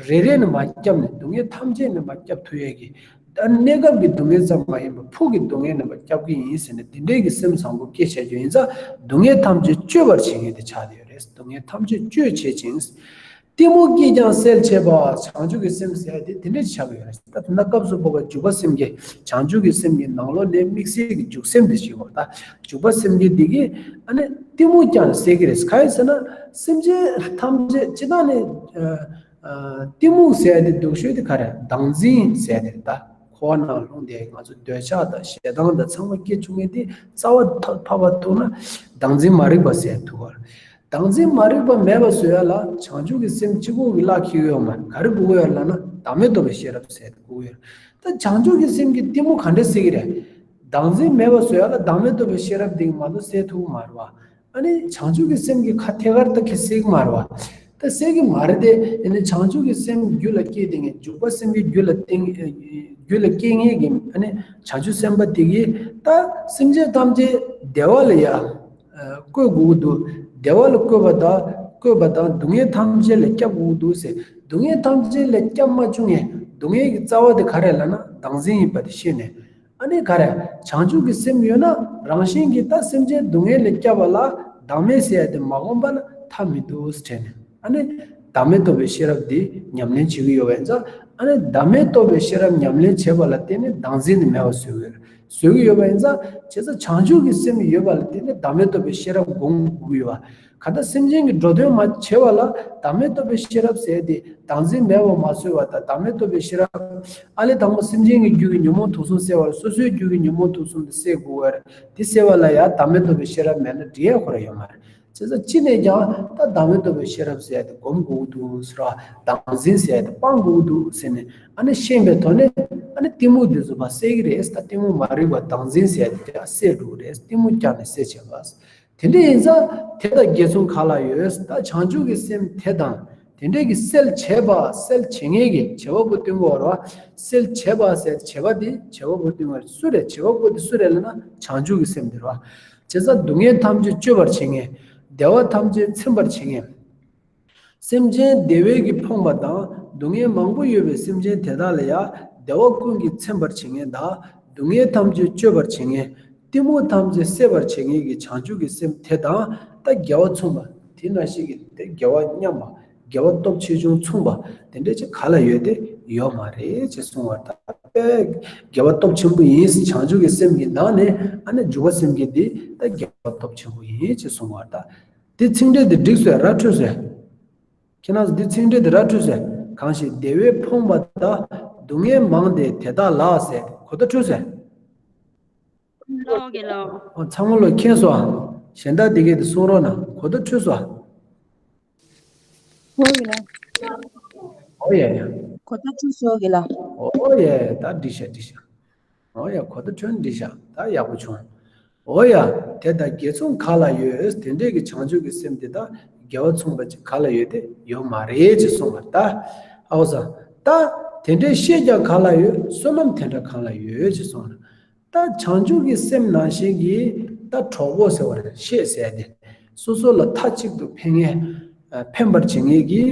རེ་རེ་ནས་མ་བསྐྱབས་ནས། སྡུག་བསྔལ་ཐམས་ཅད་ནས་མ་བསྐྱབ་ཐུབ་ཡས་ཀྱི། ད་གནས་སྐབས་ཀྱི་སྡུག་བསྔལ་ཙམ་མ་ཡིན་པར་ཕུགས་ཀྱི་སྡུག་བསྔལ་ནས་མ་བསྐྱབ་ཀྱི་ཡིན་ཟེར་ནས། འདི་འདྲའི་གི་སེམས་བཟང་པོ་སྐྱེ་བྱ་རྒྱུ་ཡིན་ཙང་། སྡུག་བསྔལ་ཐམས་ཅད་གཅོད་པར་བྱེད་མཁན་དེ་ཆགས་བསྡད་ཡོད་རེད། སྡུག་བསྔལ་ཐམས་ཅད་གཅོད་བྱེད་ཅིང་། གཏི་མུག་བསྐྱེད་ཀྱང་སེལ་བྱེད་པ། བྱང་ཆུབ་ཀྱི་སེམས་ཟེར་དེ་དེ་འདྲ་ཆགས་ཀྱི་ཡོད་རེད། ད་ད་ལྟ་སྐབས་སུ་བབ་པ་འཇུག་པ་སེམས་བསྐྱེད། བྱང་ཆུབ་ཀྱི་སེམས་ཀྱི་ནང་ལོགས་ནས་དམིགས་བསལ་གྱི་འཇུག་སེམས་དེ་ཞིག་ཡོད་རེད། ད་འཇུག་པ་སེམས་བསྐྱེད་འདི་གིས་ཨ་ནི་གཏི་མུག་ཀྱང་སེལ་གྱི་རེད། གང་ཡིན་ཟེར་ན། སེམས་ཅན་ཐམས་ཅད་སྤྱིར་བཏང་ནས་ཨ་ཨ་གཏི་མུག་ཟེར་དེ་སྡུག་ཤོས་དེ་ག་རེ། བདག་འཛིན་ཟེར་དེ་རེད། ད་འཁོར་བ་ནང་ལྷུང་སྟེ་ང་ཚོ་འདོད་ཆགས་དང་ཞེ་སྡང་དང་ཚང་མ་སྐྱེ་བཅུག་མཁན་དེ། རྩ་བ་ཐ་ཕབ་པ་ཐུག་ན་བདག་འཛིན་མ་རིག་པ་ཟེར་ཐུག་པ་རེད། བདག་འཛིན་མ་རིག་པ་མེད་པ་བཟོ་ཡ་ལ་བྱང་ཆུབ་ཀྱི་སེམས་གཅིག་པོ་གིས་ལག་ཁེལ་གྱི་ཡོད་མ་རེད། ག་རེ་དགོས་ཀྱི་ཡོད་ལབ་ན། བདག་མེད་རྟོགས་པའི་ཤེས་རབ་ཟེར་དེ་དགོས་ཀྱི་ཡོད་རེད། ད་བྱང་ཆུབ་ཀྱི་སེམས་ཀྱིས་གཏི་མུག་ག་འདྲས་སེལ་གྱི་རེད། བདག་འཛིན་མེད་པ་བཟོ་ཡ་ལ་བདག་མེད་རྟོགས་པའི་ཤེས་རབ་འདི་གིས་མ་གཏོགས་སེལ་ཐུབ་ཀྱི་མ་རེད་བ། ཨ་ནི་བྱང་ཆུབ་ཀྱི་སེམས་ཀྱིས་ཁ་ཐད་ཀར་ད་ཁེ་སེལ་གྱི་མ་རེད་བ། ད་སེལ་གྱི་མ་རེད་དེ། ཨ་ནི་བྱང་ཆུབ་ཀྱི་སེམས་རྒྱུད་ལ་སྐྱེས་དེ་ངས། འཇུག་པ་སེམས་ཀྱི་རྒྱུད་ལ་བརྟེན། རྒྱུད་ལ་སྐྱེས་མཁན་གྱི་ཨ་ནི་བྱང་ཆུབ་སེམས་དཔའ་དེ་གིས་ད་སེམས་ཅན་ཐམས་ཅད་བདེ་བ་ལ་ཡ་བཀོད་དགོས་ཀྱི་འདུག། བདེ་བ་ལ་བཀོད་པ་དང་། བཀོད་པ་དང་སྡུག་བསྔལ་ཐམས་ཅད་ལས་སྐྱབས་དགོས་ཀྱི་འདུག་ཟེར། སྡུག་བསྔལ་ཐམས་ཅད་ལས་སྐྱབས་མ་བཅུག་མཁན། སྡུག་བསྔལ་གྱི་རྩ་བ་དེ་ག་རེ་ལབ་ན་བདག་འཛིན་ཡིན་པ་དེ་ཤེས་ནས། ཨ་ནི་ག་རེ། བྱང་ཆུབ་ཀྱི་སེམས་ཡོད་ན་རང་བཞིན་གྱིས་ད་སེམས་ཅན་སྡུག་བསྔལ་ལས་སྐྱབས་པ་ལ་བདག་མེད་ཟེར་ཡ་དེ་མ་བསྒོམས་པ་ན་ཐབས་མི་འདུག་ཟེར་ནས། ཨ་ནི་བདག་མེད་རྟོགས་པའི་ཤེས་རབ་འདི་ཉམས་ལེན་བྱེད་ཀྱི་ཡོད་པ་ཡིན་ཙང་། ཨ་ནི་བདག་མེད་རྟོགས་པའི་ཤེས་རབ་ཉམས་ལེན་བྱེད་པ་ལ་བརྟེན་ནས་བདག་འཛིན་དེ་མེད་པ་བཟོ་གི་ཡོད། བཟོ་གི་ཡོད་པ་ཡིན་ཙང་། བྱས་ཙང་བྱང་ཆུབ་ཀྱི་སེམས་ཡོད་པ་ལ་བརྟེན་ནས་བདག་མེད་རྟོགས་པའི་ཤེས་རབ་སྒོམ་དགོས་ཀྱི་ཡོད་པ། གང་ལྟར་སེམས་ཅན་གྱི་འགྲོ་དོན་མ་བྱེད་པ་ལ་བདག་མེད་རྟོགས་པའི་ཤེས་རབ་ཟེར་དེ་བདག་འཛིན་མེད་པར་མ་བཟོས་པ་དང་། བདག་མེད་རྟོགས་པའི་ཤེས་རབ། ཨ་ལས་དང་པོ་སེམས་ཅན་གྱི་རྒྱུད་ཀྱི་ཉོན་མོངས་དུག་གསུམ་སེལ་བ་ལ་སོ་སོའི་རྒྱུད་ཀྱི་ཉོན་མོངས་དུག་གསུམ་དེ་སེལ་དགོས་པ་རེད། དེ་སེལ་བ་ལ་ཡང་བདག་མེད་རྟོགས་པའི་ཤེས་རབ་མེད་ན་འགྲིག་ཡ་ཁོ་རང་ཡོད་མ་རེད། བྱས་ཙང་ཅི་ནས་ཀྱང་ད་བདག་མེད་རྟོགས་པའི་ཤེས་རབ་ཟེར་ཡ་དེ་སྒོམ་དགོས་ཀྱི་འདུག་ཟེར་བ། བདག་འཛིན་ཟེར་ཡ་དེ་སྤང་དགོས་ཀྱི་འདུག་ཟེར་ནས། ཨ་ནི་ཤེས་པའི་ཐོག་ནས་ཨ་ནི་གཏི་མུག་དེ་ཚོ་ཕར་སེལ་གྱི་རེད། ད་གཏི་མུག་མ་རིག་པ་བདག་འཛིན་ཟེར་ཡ་དེ་ཡང་སེལ་འགྲོ་གི་རེད། གཏི་མུག་བསྐྱངས་ནས་སེལ་བྱེད་པ། དེ་འདྲ་ཡིན་ཙང་དེ་དང་དགེ་མཚུངས་ག་ལ་ཡོད། ད་བྱང་ཆུབ་ཀྱི་སེམས་དེ་དང་དེ་འདྲའི་གི་སེལ་བྱེད་པ། སེལ་བྱེད་མཁན་གྱི་བྱེད་པ་པོ་སྟོན་གྱི་ཡོད་རེད་བ། སེལ་བྱེད་པ་ཟེར་བྱེད་པ་དེ་བྱེད་པ་པོ་སྟོན་གྱི་ཡོད་རེད། སུ་རེད། བྱེད་པ་པོ་དེ་སུ་རེད་ལབ་ན་བྱང་ཆུབ་ཀྱི་སེམས་དེ་རེད་བ། བྱས་ཙང་སྡུག་བསྔལ་ཐམས་ཅད་གཅོད་པར་བྱེད་མཁན། བདེ་བ་ཐམས་ཅད་ཚིམ་པར་བྱེད་མཁན། སེམས་ཅན་བདེ་བས་ཀྱི་ཕོངས་པ་དང་། སྡུག་བསྔལ་མང་པོ་ཡོད་པའི་སེམས་ཅན་དེ་དག་ལ་ཡང་བདེ་བ་ཀུན་གྱིས་ཚིམ་པར་བྱེད་མཁན་དང་། སྡུག་བསྔལ་ཐམས་ཅད་གཅོད་པར་བྱེད་མཁན། གཏི་མུག་ཐམས་ཅད་སེལ་བར་བྱེད་མཁན་གྱི་བྱང་ཆུབ་ཀྱི་སེམས་དེ་དང་། ད་དགེ་བ་མཚུངས་པ། དེ་ནང་བཞིན་གྱི་དེ་དགེ་བ་མཉམ་པ། དགེ་བ་སྟོབས་ཆེ་ཆུང་མཚུངས་པ། དེ་འདྲ་ཅིག་ག་ལ་ཡོད་དེ། ཡོད་མ་རེད་ཅེས་གསུངས་པ་ལྟར། དགེ་བ་སྟོབས་ཆེན་པོ་ཡིན། བྱང་ཆུབ་ཀྱི་སེམས་ཀྱི་ནང་ནས་ཨ་ནི་འཇུག་པ་སེམས་བསྐྱེད་འདི་ད་དགེ་བ་སྟོབས་ཆེན་པོ་ཡིན་ཅེས་གསུངས་པ་ལྟར། འདི་ཚིག་འགྲེལ་འདི་འགྲིག་སོང་། ར་འཕྲོད་སོང་། ཁྱེད་རང་ཚོ་འདི་ཚིག་འགྲེལ་འདི་ར་འཕྲོད་སོང་། གང་ཞིག་བདེ་བས་ཕོངས་པ་དང་། སྡུག་བསྔལ་མང་སྟེ་དེ་དག་ལ་ཟེར། གོ་བརྡ་འཕྲོད་སོང་། ལོག་གི་ལོག། ཨ། ཚང་མ་ལོག་མཁྱེན་སོང་། ཨ། གཞན་དག་འདི་གས་འདི་གསུང་རོགས་གནང་། གོ་བརྡ་འཕྲོད་སོང་། ཨ། འོ་ཡ་ཡ། གོ་བརྡ་འཕྲོད་སོང་གི་ལ། འོ་ཡ་ཡ། ད་འགྲིག་ཤག་འགྲིག་ཤག་འོ་ཡ། གོ་བརྡ་འཕྲོད་འགྲིག་ཤག་ད་ཡག་པོ་བྱུང་། འོ་ཡ། དེ་དག་དགེ་མཚུངས་ག་ལ་ཡོད། དེ་འདྲའི་གི་བྱང་ཆུབ་ཀྱི་སེམས་དེ་དག་དགེ་བ་མཚུངས་པ་ཅིག་ག་ལ་ཡོད་དེ། ཡོད་མ་རེད་ཅེས་གསུངས་པ་ལྟ། ཨའོ་ས། ད་དེ་འདྲའི་ཤེས་ཀྱང་ག་ལ་ཡོད། བསོད་ནམས་དེ་འདྲ་གང་ལ་ཡོད་ཅེས་གསུངས་ན། ད་བྱང་ཆུབ་ཀྱི་སེམས་ནང་བཞིན་གྱི་ད་གྲོགས་པོ་ཟེར་བ་རེད། ཤེས་ཟེར་ཏེ། སོ་སོ་ལ་མཐའ་གཅིག་ཏུ་ཕན་ངེས། ཕན་པར་བྱེད་ངེས་ཀྱི་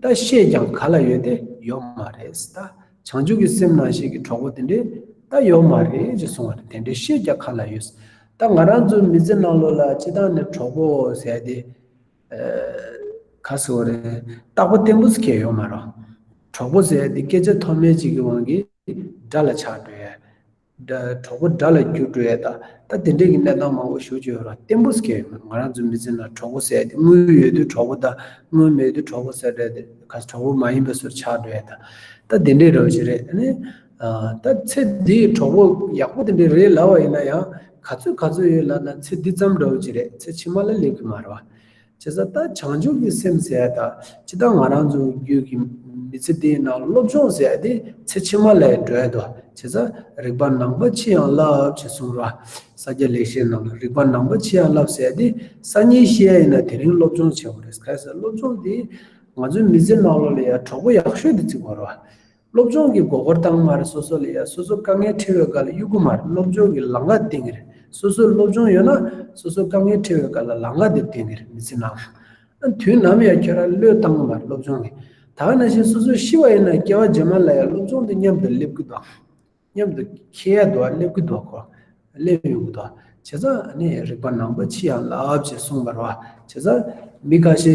ད་ཤེས་ཀྱང་ག་ལ་ཡོད་དེ། ཡོད་མ་རེད་ད། བྱང་ཆུབ་ཀྱི་སེམས་ནང་བཞིན་གྱི་གྲོགས་པོ་དེ་འདྲས་ད་ཡོད་མ་རེད་ཅེས་གསུངས་པ་རེད། དེ་འདྲའི་ཤེས་ཀྱང་ག་ལ་ཡོད། ད་ང་རང་ཚོ་མི་ཚེ་ནང་ལོགས་ལ་སྤྱི་བཏང་ནས་གྲོགས་པོ་ཟེར་ཏེ། ག་ཟེར་བ་རེད། རྟག་པ་བརྟན་པོ་ཟེར་མཁན་ཡོད་མ་རེད། གྲོགས་པོ་ཟེར་ཏེ་སྐད་ཆ་ཐོག་མའི་གཅིག་གི་དབང་གིས་དགྲ་ལ་ཆགས་འགྲོ་ཡ། དགྲ་གྲོགས་པོ་དགྲ་ལ་འགྱུར་འགྲོ་ཡ། ད་ད་དེ་འདྲས་ཀྱི་གནས་སྟངས་མང་པོ་ཞེ་པོ་ཅིག་ཡོད་རེད། བརྟན་པོ་ཟེར་མཁན་ཡོད་མ་རེད། ང་རང་ཚོ་མི་ཚེ་ནང་གྲོགས་པོ་ཟེར་ཏེ་དངུལ་ཡོད་དུས་གྲོགས་པོ་དང་། དངུལ་མེད་དུས་གྲོགས་པོ་ཟེར་འདྲ་དེ་ག་གྲོགས་པོ་མ་ཡིན་པ་ཚོར་ཆགས་འགྲོ་ཡ། ད་ད་དེ་འདྲས་འདྲ་བོ་ཞིག་རེད། ཨ་ནི། ད་ཚེ་འདིའི་གྲོགས་པོ་ཡག་པོ་དེ་འདྲས་རེད་ལབ་པ་ཡིན་ན་ཡང་། ག་ཚོད་ག་ཚོད་ཡོད་ལབ་ན་ཚེ་འདི་ཙམ་འདྲ་བོ་ཅིག་རེད། ཚེ་ཕྱི་མ་ལ་སླེབས་ཀྱི་མ་རེད་བ། བྱས་ཙང་ད་བྱང་ཆུབ་ཀྱི་སེམས་ཟེར་ཡ་ད་ཅི་ལྟར་ང་རང་ཚོ་རྒྱུད་ཀྱི་མི་ཚེ་འདིའི་ནང་སློབ་སྦྱོང་ཟེར་ཡ་དེ་ཚེ་ཕྱི་མ་ལ་ཡང་འགྲོ་ཡ་འདུག། བྱས་ཙང་རིག་པ་ནང་པ་ཕྱི་ཡང་བསླབ་ཅེས་གསུངས་ར། ས་སྐྱ་ལེགས་བཤད་ནང་ལ་རིག་པ་ནང་པ་ཕྱི་ཡང་བསླབ་ཟེར་ཡ་དེ་སང་ཉིན་ཤེས་ཡ་ཡིན་ན་དེ་རིང་སློབ་སྦྱོང་བྱེད་དགོས་རེད། ག་རེ་ཟེར་སློབ་སྦྱོང་དེ་ང་ཚོའི་མི་ཚེ་ནང་ལོགས་ལ་ཡང་གྲོགས་པོ་ཡག་ཤོས་དེ་བརྩི་དགོས་རེད་བ། སློབ་སྦྱོང་གི་མགོ་སྐོར་བཏང་མ་རེད། སོ་སོ་ལ་ཡ་སོ་སོ་དཀའ་ངལ་འཕྲད་པའི་སྐབས་ལ་གཡུག་གི་མ་རེད། སློབ་སྦྱོང་གི་ལམ་ཁ་བསྟན་གི་རེད། སོ་སོར་སློབ་སྦྱོང་ཡོད་ན་སོ་སོ་དཀའ་ངལ་འཕྲད་པའི་སྐབས་ལ་ལམ་ཁ་དེ་བསྟན་གི་རེད། མི་ཚེ་ནང་ཨ་དུས་ནམ་ཡང་ཁྱོད་རང་བློས་བཏང་གི་མ་རེད་སློབ་སྦྱོང་གི། ད་ག་ནང་བཞིན་སོ་སོ་ཤི་བ་ཡིན་ན་སྐྱེ་བ་རྗེས་མ་ལ་ཡ་སློབ་སྦྱོང་དེ་མཉམ་དུ་སླེབས་གི་འདུག། མཉམ་དུ་འཁྱེར་ཡ་འདུག་བ། སླེབས་ཀྱི་འདུག་གོ། སླེབས་ཡོང་གི་འདུག། བྱས་ཙང་ནི་རིག་པ་ནང་པ་ཕྱི་ཡང་བསླབ་ཅེས་གསུངས་པ་རེད་བ། བྱས་ཙང་མི་ཁ་ཤས་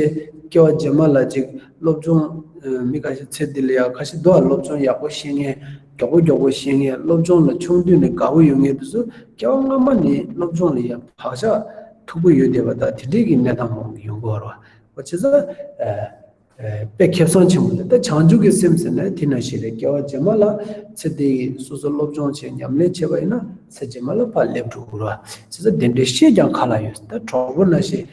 སྐྱེ་བ་རྗེས་མ་ལ་ཅིག་སློབ་སྦྱོང་། མི་ཁ་ཤས་ཚེ་འདི་ལ་ཡང་ཁ་ཤས་འདུག་བ། སློབ་སྦྱོང་ཡག་པོ་ཤེས་མཁན། མགྱོགས་པོ་མགྱོགས་པོ་ཤེས་མཁན། སློབ་སྦྱོང་ལ་ཆུང་དུས་ནས་དགའ་པོ་ཡོད་མཁན་དེ་ཚོ་སྐྱེ་བ་སྔ་མ་ནས་སློབ་སྦྱོང་ལ་ཡང་བག་ཆགས་མཐུག་པོ་ཡོད་བསྡད་པ་དང་དེ་འདྲའི་གི་གནས་སྟངས་མང་པོ་ཡོང་གི་ཡོད་རེད་བ། བྱས་ཙང་། དཔེ་ཁེ་བཟང་ཆེན་པོ་རེད། ད་བྱང་ཆུབ་ཀྱི་སེམས་ཟེར་ན་དེ་ནང་བཞིན་རེད། སྐྱེ་བ་རྗེས་མ་ལ་ཚེ་འདི་ཡི་སོ་སོ་སློབ་སྦྱོང་བྱས་ཉམས་ལེན་བྱས་པ་ཡིན་ན་ཚེ་རྗེས་མ་ལ་ཕར་སླེབས་འགྲོ་གི་རེད། བྱས་ཙང་དེ་འདྲའི་ཤེས་ཀྱང་ག་ལ་ཡོད། ད་གྲོགས་པོ་ནང་བཞིན།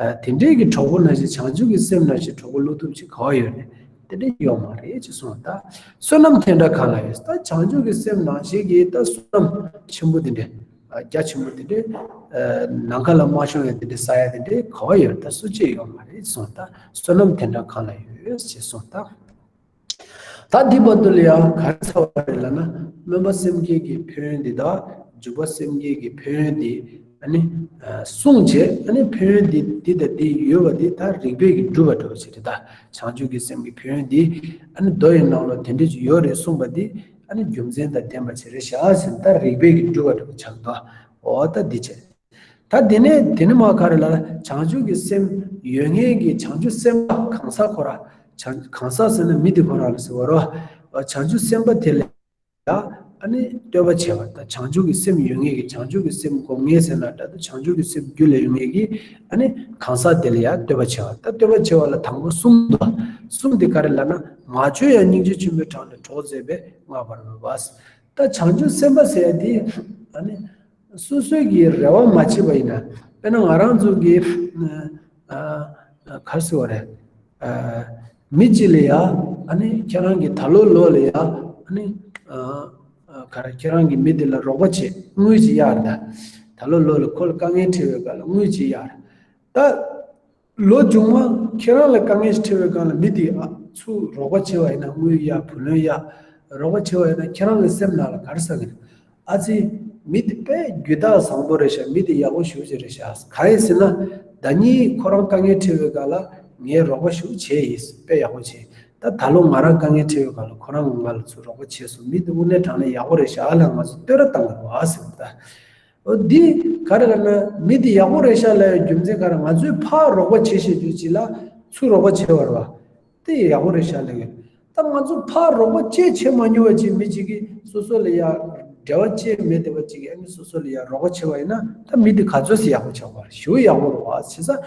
དེ་འདྲའི་གི་གྲོགས་པོ་ནང་བཞིན་བྱང་ཆུབ་ཀྱི་སེམས་ནང་བཞིན་གྲོགས་པོ་བློ་ཐུབ་ཅིག་ག་བ་ཡོད་རེད། དེ་འདྲ་ཡོད་མ་རེད་ཅེས་གསུངས། ད་བསོད་ནམས་དེ་འདྲ་གང་ལ་ཡོད། ད་བྱང་ཆུབ་ཀྱི་སེམས་ནང་བཞིན་གྱི་ད་བསོད་ནམས་ཆེན་པོ་དེ་འདྲ། རྒྱ་ཆེན་པོ་དེ་འདྲ། ནམ་མཁའ་ལ་མ་ཤོང་ཡ་དེ་འདྲ་ས་ཡ་དེ་འདྲ་ག་བ་ཡོད། ད་སུ་གཅིག་ཡོད་མ་རེད་གསུངས། ད་བསོད་ནམས་དེ་འདྲ་གང་ལ་ཡོད་ཅེས་གསུངས། ད་ད་འདི་བར་དུ་ལ་ཡང་ག་རེ་ཚར་བ་རེད་ལབ་ན། སྨོན་པ་སེམས་བསྐྱེད་ཀྱི་ཕན་ཡོན་འདི་དང་འཇུག་པ་སེམས་བསྐྱེད་ཀྱི་ཕན་ཡོན་འདི། ཨ་ནི། གསུངས་བྱས། ཨ་ནི་ཕན་ཡོན་འདི་འདི་དང་འདི་ཡོད་པ་འདི་ད་རིགས་པས་ཀྱིས་གྲུབ་པ་འདྲ་བོ་ཅིག་རེད། ད་བྱང་ཆུབ་ཀྱི་སེམས་ཀྱི་ཕན་ཡོན་འདི་ཨ་ནི་མདོ་ཡི་ནང་ལ་དེ་འདྲ་ཅིག་ཡོད་རེད་གསུངས་པ་འདི་ཨ་ནི་རྒྱུ་མཚན་དང་ལྡན་པ་ཅིག་རེད་ཤག་ཟེར་ནས་ད་རིགས་པས་ཀྱིས་གྲུབ་པ་འདྲ་བོ་ཆགས་འདུག། འོ་ད་འདི་བྱས། ད་དེ་ནས་དེ་ནས་མར་ག་རེ་ལབ་ན། བྱང་ཆུབ་ཀྱི་སེམས་ཡོད་མཁན་གྱི་བྱང་ཆུབ་སེམས་དཔའ་གང་ཟག་ཁོ་རང་། བྱང་གང་ཟག་ཟེར་ན་མི་དེ་ཁོ་རང་ལ་ཟེར་བ་རེད། བྱང་ཆུབ་སེམས་དཔའ་དེ་ལ་ཡང་ཨ་ནི་བསྟོད་པ་བྱས་པ། ད་བྱང་ཆུབ་ཀྱི་སེམས་ཡོད་མཁན་གྱི་བྱང་ཆུབ་ཀྱི་སེམས་སྒོམ་མཁན་ཟེར་ན་འདྲ་འདུག། བྱང་ཆུབ་ཀྱི་སེམས་རྒྱུད་ལ་ཡོད་མཁན་གྱི་ཨ་ནི་གང་ཟག་དེ་ལ་ཡང་བསྟོད་པ་བྱས་པ། ད་བསྟོད་པ་བྱས་པ་ལ་དང་པོ་གསུམ་འདུག། གསུམ་དེ་ག་རེ་ལབ་ན། མ་བཅོས་ཡང་སྙིང་རྗེ་ཆེན་པོའི་གྲངས་ནི་གྲོགས་མཛད་པས་བསྔགས་པར་འོས་པ། ད་བྱང་ཆུབ་སེམས་དཔའ་ཟེར་ཡ་དེ་ཨ་ནི། སོ་སོའི་གི་རེ་བ་མ་བྱེད་པ་ཡིན་ན། དཔེར་ན་ང་རང་ཚོ་གི་ཨ་ཨ་ག་རེ་ཟེར་བ་རེད། ཨ་མི་གཅིག་ལ་ཡ་ཨ་ནི་ཁྱེད་རང་གི་ད་ལོ་ལོ་ལ་ཡ་ཨ་ནི་ཨ་ཨ་ག་རེ། ཁྱེད་རང་གི་མི་དེ་ལ་རོགས་པ་བྱེད། དངུལ་ཅིག་གཡར་ད། ད་ལོ་ལོ་ལ་ཁོ་ལ་དཀའ་ངལ་འཕྲད་པའི་སྐབས་ལ་དངུལ་ཅིག་གཡར། ད། ལོ་རྒྱུས་མ་ཁྱེད་རང་ལ་དཀའ་ངལ་ཞིག་འཕྲད་པའི་སྒང་ལ་མི་དེ་ཨ་ཚུར་རོགས་པ་བྱས་པ་ཡིན་ན། དངུལ་གཡར། བུ་ལོན་གཡར། རོགས་པ་བྱས་པ་ཡིན་ན་ཁྱེད་རང་གི་སེམས་ནང་ལ་ག་རེ་ཟེར་གི་རེད། ཨ་ཙི། མི་དེ་དཔེ་རྒྱུ་དག་བཟང་པོ་རེད་ཤག། མི་དེ་ཡག་པོ་ཞེ་པོ་ཅིག་རེད་ཤག། གང་ཡིན་ཟེར་ན། ཟླ་གཉིས་ཁོ་རང་དཀའ་ངལ་འཕྲད་པའི་སྒང་ལ་ངས་རོགས་པ་ཞེ་པོ་བྱས་ཡིན། དཔེ་ཡག་པོ་བྱས། ད་ད་ལོ་ང་རང་དཀའ་ངལ་འཕྲད་པའི་སྒང་ལ་ཁོ་རང་གིས་ང་ལ་ཚུར་རོགས་པ་བྱས་སོང་། མི་དེ་དངོས་གནས་དྲང་གནས་ཡག་པོ་རེད་ཤག་ལ་ང་ཚོ་བསྟོད་ར་བཏང་གི་རེད་བ་ཟེར་བ་ད། འོ་འདི་ག་རེ་ལབ་ན། མི་དེ་ཡག་པོ་རེད་ཤག་ལབ་ཡ་རྒྱུ་མཚན་ག་རེ། ང་ཚོས་ཕར་རོགས་པ་བྱེད་ཤེས་རྒྱུ་ཅིག་ལ་ཚུར་རོགས་པ་བྱས་པ་རེད་བ། དེ་ཡག་པོ་རེད་ཤག་ལབ་ཡོད། ད་ང་ཚོ་ཕར་རོགས་པ་ཅིག་བྱེད་མ་མྱོང་བ་ཅིག་མི་གཅིག་གིས་སོ་སོ་ལ་ཡ་འབྲེལ་བ་ཅིག་མེད་བསྡད་པ་ཅིག་གིས་ཨ་ནི་སོ་སོ་ལ་ཡ་རོགས་པ་བྱས་པ་ཡིན་ན། ད་མི་དེ་ག་ཚོད་ཟིག་ཡག་པོ་ཆགས་པ་རེད། ཞེ་པོ་ཡག་པོ་རེད་བ། བྱས་ཙང་།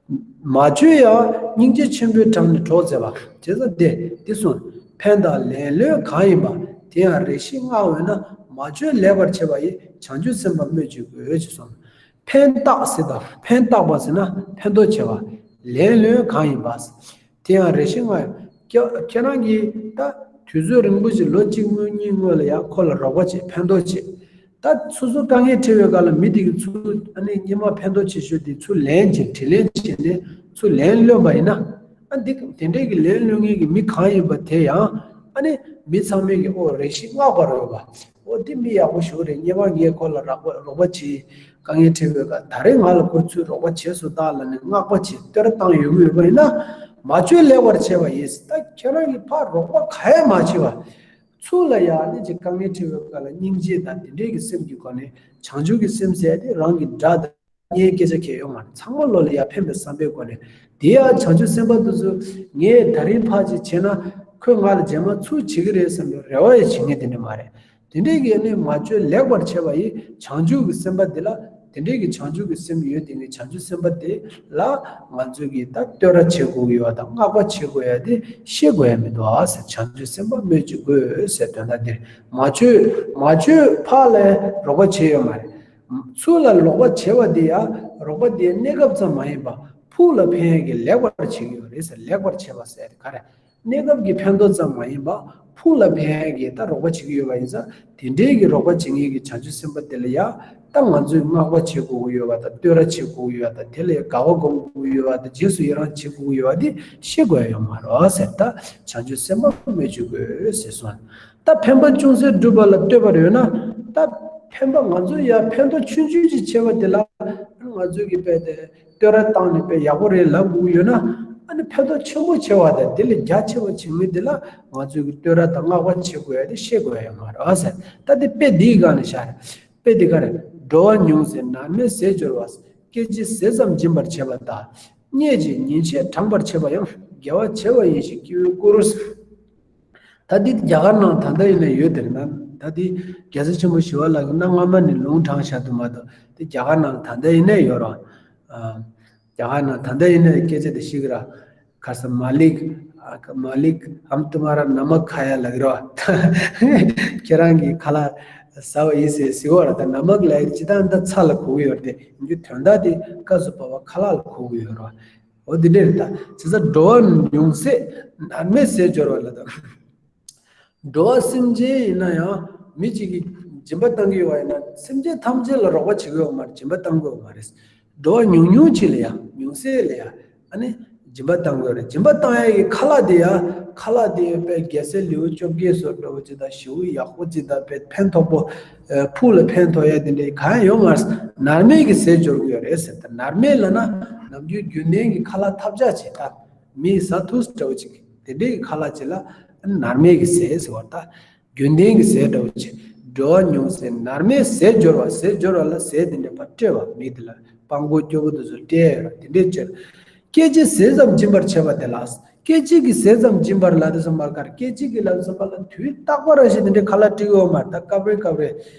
མ་བཅོས་ཡང་སྙིང་རྗེ་ཆེན་པོའི་གྲངས་ནི་གྲོགས་མཛད་པ། བྱས་ཙང་དེ་འདི་གསུངས། ཕན་དང་ལན་ལོན་གང་ཡིན་པ། དེ་ཡང་རེ་ཞིག་བསྔགས་འོས་ན། མ་བཅོས་ལེགས་པར་བྱེད་པ་ཡི། བྱང་ཆུབ་སེམས་དཔའ་སྨོས་ཅི་དགོས་ཞེས་གསུངས། ཕན་བཏགས་ཟེར་དང་། ཕན་བཏགས་པ་ཟེར་ན་ཕན་ཐོགས་བྱེད་པ། ལན་ལོན་གང་ཡིན་པ། དེ་ཡང་རེ་ཞིག་བསྔགས། ཁྱེད་ཁྱེད་རང་གིས་ད་དུས་ཚོད་རིང་པོ་ཞིག་ལོ་གཅིག་སྔོན་གཉིས་སྔོན་ལ་ཡང་ཁོ་ལ་རོགས་པ་བྱེད། ཕན་ཐོགས་བྱེད། ད་སོ་སོ་དཀའ་ངལ་འཕྲད་པའི་སྐབས་ལ་མི་དེ་གིས་ཚུར་ཨ་ནི་སྔོན་མ་ཕན་ཐོགས་ཆེ་ཤོས་དེ་ཚུར་ལེན་བྱས། དྲིན་ལན་བྱས་ནས་ཚུར་ལན་ལོན་པ་ཡིན་ན། ཨ་འདི་དེ་འདྲས་ཀྱི་ལན་ལོན་མཁན་གྱི་མི་གང་ཡིན་པ་དེ་ཡང་ཨ་ནི་མི་ཚང་མས་ཀྱི་ཨོ་རེ་ཞིག་བསྔགས་པར་འོས་པ། ཨོ་འདི་མི་ཡག་པོ་ཞིག་རེད། སྔོན་མ་ངས་ཁོ་ལ་རོགས་པ་རོགས་པ་བྱས། དཀའ་ངལ་འཕྲད་པའི་སྐབས་ད་རེས་ང་ལ་ཁོ་ཚུར་རོགས་པ་བྱས་སོང་ད་ལབ་ནས་བསྔགས་པ་བྱས་བསྟོད་ར་བཏང་ཡོང་གི་ཡོད་པ་ཡིན་ན། མ་བཅོས་ལེགས་པར་བྱས་པ་ཡིན། ད་ཁྱེད་རང་གིས་ཕར་རོགས་པ་གང་ཡང་མ་བྱས་པ། ཚུར་ལ་ཡང་ཨ་ནི་ཅིག་དཀའ་ངལ་འཕྲད་པའི་སྐབས་ལ་སྙིང་རྗེ་དང་དེ་འདྲས་ཀྱི་སེམས་ཀྱི་སྒོ་ནས། བྱང་ཆུབ་ཀྱི་སེམས་ཟེར་ཏེ་རང་གི་དགྲ་དང་གཉེན་སྐད་ཆ་གལ་ཡོད་མ་རེད། ཚང་མ་བློ་ལ་ཡང་ཕན་པའི་བསམ་པའི་སྒོ་ནས། དེ་ཡང་བྱང་ཆུབ་སེམས་དཔའ་དེ་ཚོ་ངས་ད་རིང་ཕར་ཅིག་བྱས་ན་ཁོས་ང་ལ་རྗེས་མ་ཚུར་བྱེད་ཀྱི་རེད་བསམ་པའི་རེ་བ་ཡང་བྱེད་མཁན་དེ་འདྲ་མ་རེད། དེ་འདྲས་ཀྱི་ཨ་ནི་མ་བཅོས་ལེགས་པར་བྱས་པ་ཡིས། བྱང་ཆུབ་ཀྱི་སེམས་དཔའ་དེ་ལ། དེ་འདྲས་ཀྱི་བྱང་ཆུབ་ཀྱི་སེམས་ཡོད་དེ་ངས་བྱང་ཆུབ་སེམས་དཔའ་དེ་ལ་ང་ཚོས་ཀྱིས་ད་བསྟོད་ར་བྱེད་དགོས་ཀྱི་ཡོད་པ་དང་བསྔགས་པ་བྱེད་དགོས་ཡ་དེ་ཤེས་དགོས་ཡ་མི་འདུག་ཨ་ཟེར། བྱང་ཆུབ་སེམས་དཔའ་སྨོས་ཅི་དགོས་ཟེར། དོན་དག་འདིར་མ་བཅོས་མ་བཅོས་ཕར་ལ་རོགས་པ་བྱས་ཡོད་མ་རེད། ཚུར་ལ་རོགས་པ་བྱས་པ་དེ་ཡང་རོགས་པ་དེ་གནས་སྐབས་ཙམ་མ་ཡིན་པ་ཕུགས་ལ་ཕན་ཡ་གི་ལེགས་པར་བྱེད་ཀྱི་ཡོད་རེད་ཟེར། ལེགས་པར་བྱས་པ་ཟེར་དེ་ག་རེ། གནས་སྐབས་ཀྱི་ཕན་ཐོགས་ཙམ་མ་ཡིན་པ་ཕུགས་ལ་ཕན་ཡ་གི་ད་རོགས་པ་བྱེད་ཀྱི་ཡོད་པ་ཡིན་ཙང་། དེ་འདྲའི་གི་རོགས་པ་བྱེད་མཁན་གྱི་བྱང་ཆུབ་སེམས་དཔའ་དེ་ལ་ཡང་ད་ང་ཚོས་བསྔགས་པ་བྱེད་དགོས་ཀྱི་ཡོད་པ་དང་བསྟོད་ར་བྱེད་དགོས་ཀྱི་ཡོད་པ་དང་། དེ་ལ་ཡང་དགའ་བ་སྒོམ་དགོས་ཀྱི་ཡོད་པ་དང་རྗེས་སུ་ཡི་རང་བྱེད་དགོས་ཀྱི་ཡོད་པ་དེ་ཤེས་དགོས་ཡ་ཡོད་མ་རེད་ཟེར། ད་བྱང་ཆུབ་སེམས་དཔའ་སྨོས་ཅི་དགོས་ཟེར་གསུངས། ད་ཕན་པ་ཅུང་ཟད་བསྒྲུབས་པ་ལ་བསྟོད་པར་འོས་ན། ད་ཕན་པ་ང་ཚོ་ཡང་ཕན་ཐོགས་ཆུང་ཆུང་ཅིག་བྱས་པ་དེ་ལ་ང་ཚོས་ཀྱིས་དཔེ་དེ་བསྟོད་ར་བཏང་ནས་དཔེ་ཡག་པོ་རེད་ལབ་དགོས་ཀྱི་ཡོད་ན། ཨ་ནི་ཕན་ཐོགས་ཆེན་པོ་ཆེ་བ་དང་དེ་ལས་རྒྱ་ཆེ་བ་བྱེད་མཁན་དེ་ལ་ང་ཚོས་ཀྱིས་བསྟོད་ར་དང་བསྔགས་པ་བྱེད་དགོས་ཡ་དེ་ཤེས་དགོས་ཡ་ཡོད་མ་རེད་ཟེར། ད་དེ་དཔེ་འདིའི་སྒང་ནས་བཞག་རེད། དཔེ་འདི་ག་རེ། འགྲོ་བ་ཉུང་ཟད་ནར་མའི་ཟས་སྦྱོར་བ། སྐད་ཅིག་ཟས་ཙམ་སྦྱིན་པར་བྱེད་པ་དག། བརྙས་བྱས་ཉེས་ཆད་དྲངས་པར་བྱེད་པ་ཡང་། དགེ་བ་བྱས་པ་ཡིན་ཞེས་སྐྱེ་བོས་བཀུར། ད་འདི་རྒྱ་གར་ནང་ད་ལྟ་ཡིན་ན་ཡོད་དེ་རེད་ན། ད་འདི་རྒྱལ་སྲས་ཆེན་པོ་ཞི་བ་ལྷ་གིས་གནའ་སྔ་མ་ནས་ལུང་དྲངས་བཞག་འདུག་མ་གཏོགས། འདི་རྒྱ་གར་ནང་ད་ལྟ་ཡིན་ན་ཡོད་རེད། ཨ། རྒྱ་གར་ནང་ད་ལྟ་ཡིན་ན་སྐད་ཆ་དེ་ཤེས་ཀྱི་རེད། ཁ་སང་མ་ལིག་ཨ། མ་ལིག་ཧམ་ཏུ་མ་ར་ན་མ་ཁ་ཡ་ལབ་ཀྱི་རེད་བ། ཁྱེད་རང་གིས་ཁ་ལག་ཟ་བ་ཡིན་ཟེར་ཟེར་བ་རེད། ད་ན་མ་ལབ་ཡ་ཅི་ད་འདི་ཚྭ་ལ་གོ་གི་ཡོད་རེད་དེ། ཡིན་རྒྱུ་དོན་དག་དེ་སྐབས་སུ་བབས་པ་ཁ་ལག་ལ་གོ་གི་ཡོད་རེད་བ། འོ་འདི་འདྲ་རེད། ད་བྱས་ཙང་འགྲོ་བ་ཉུང་ཟད་ནར་མའི་ཟས་སྦྱོར་བ་ལ་ད། འགྲོ་བ་སེམས་ཅན་ཡིན་ན་ཡང་མི་གཅིག་གིས་སྦྱིན་པ་བཏང་གི་ཡོད་པ་ཡིན་ན་སེམས་ཅན་ཐམས་ཅད་ལ་རོགས་པ་བྱེད་ཀྱི་ཡོད་མ་རེད། སྦྱིན་པ་བཏང་གི་ཡོད་མ་རེད། འགྲོ་བ་ཉུང་ཉུང་ཅིག་ལ་ཡང་ཉུང་ཟད་ལ་ཡང་ཨ་ནི་སྦྱིན་པ་བཏང་གི་ཡོད་རེད། སྦྱིན་པ་བཏང་ཡ་གི་ཁ་ལག་དེ་ཡང་ཁ་ལག་དེ་ཡང་དཔེ་རྒྱལ་སྲས་ལེའུ་བཅོ་བརྒྱད་སོགས་འདྲ་བོ་ཅིག་དང་ཞེ་པོ་ཡག་པོ་ཅིག་དང་དཔེ་ཕན་ཐོགས་པོ། ཨ། ཕུགས་ལ་ཕན་ཐོགས་ཡ་དེ་འདྲའི་གང་ཡང་ཡོད་མ་རེད། ནར་མའི་གི་ཟས་སྦྱོར་གི་ཡོད་རེད་ཟེར། ད་ནར་མའི་ལབ་ན་ནམ་རྒྱུན་རྒྱུན་ལྡན་གྱི་ཁ་ལག་ཐབས་ཆག་ཅིག་ད་མིས་ཟ་ཐུབ་འདྲ་བོ་ཅིག་དེ་འདྲའི་གི་ཁ་ལག་ཅིག་ལ་ནར་མའི་གི་ཟས་ཟེར་བ། ད་རྒྱུན་ལྡན་གྱི་ཟས་འདྲ་བོ་ཅིག་འགྲོ་བ་ཉུང་ཟད་ནར་མའི་ཟས་སྦྱོར་བ། ཟས་སྦྱོར་བ་ལ་ཟས་དེ་འདྲ་ཕར་སྤྲད་པ། མི་དེ་ལ་སྤྲང་པོ་སྐྱོ་པོ་དེ་ཚོ་སྤྲད་ཡ་ཡོད་རེད། དེ་འདྲའི་སྤྱོད། སྐད་ཅིག་ཟས་ཙམ་སྦྱིན་པར་བྱེད་པ་དེ་ལ། སྐད་ཅིག་གི་ཟས་ཙམ་སྦྱིན་པར་ལབ་དུས་ཙམ་པ་ལ། སྐད་ཅིག་གི་ལབ་དུས་ཙམ་པ་ལ་དུས་རྟག་པ་རང་བཞིན་དེ་འདྲའི་ཁ་ལག་སྤྲད་ཀྱི་ཡོད་མ་རེད། ད་སྐབས་རེ་སྐབས་རེ་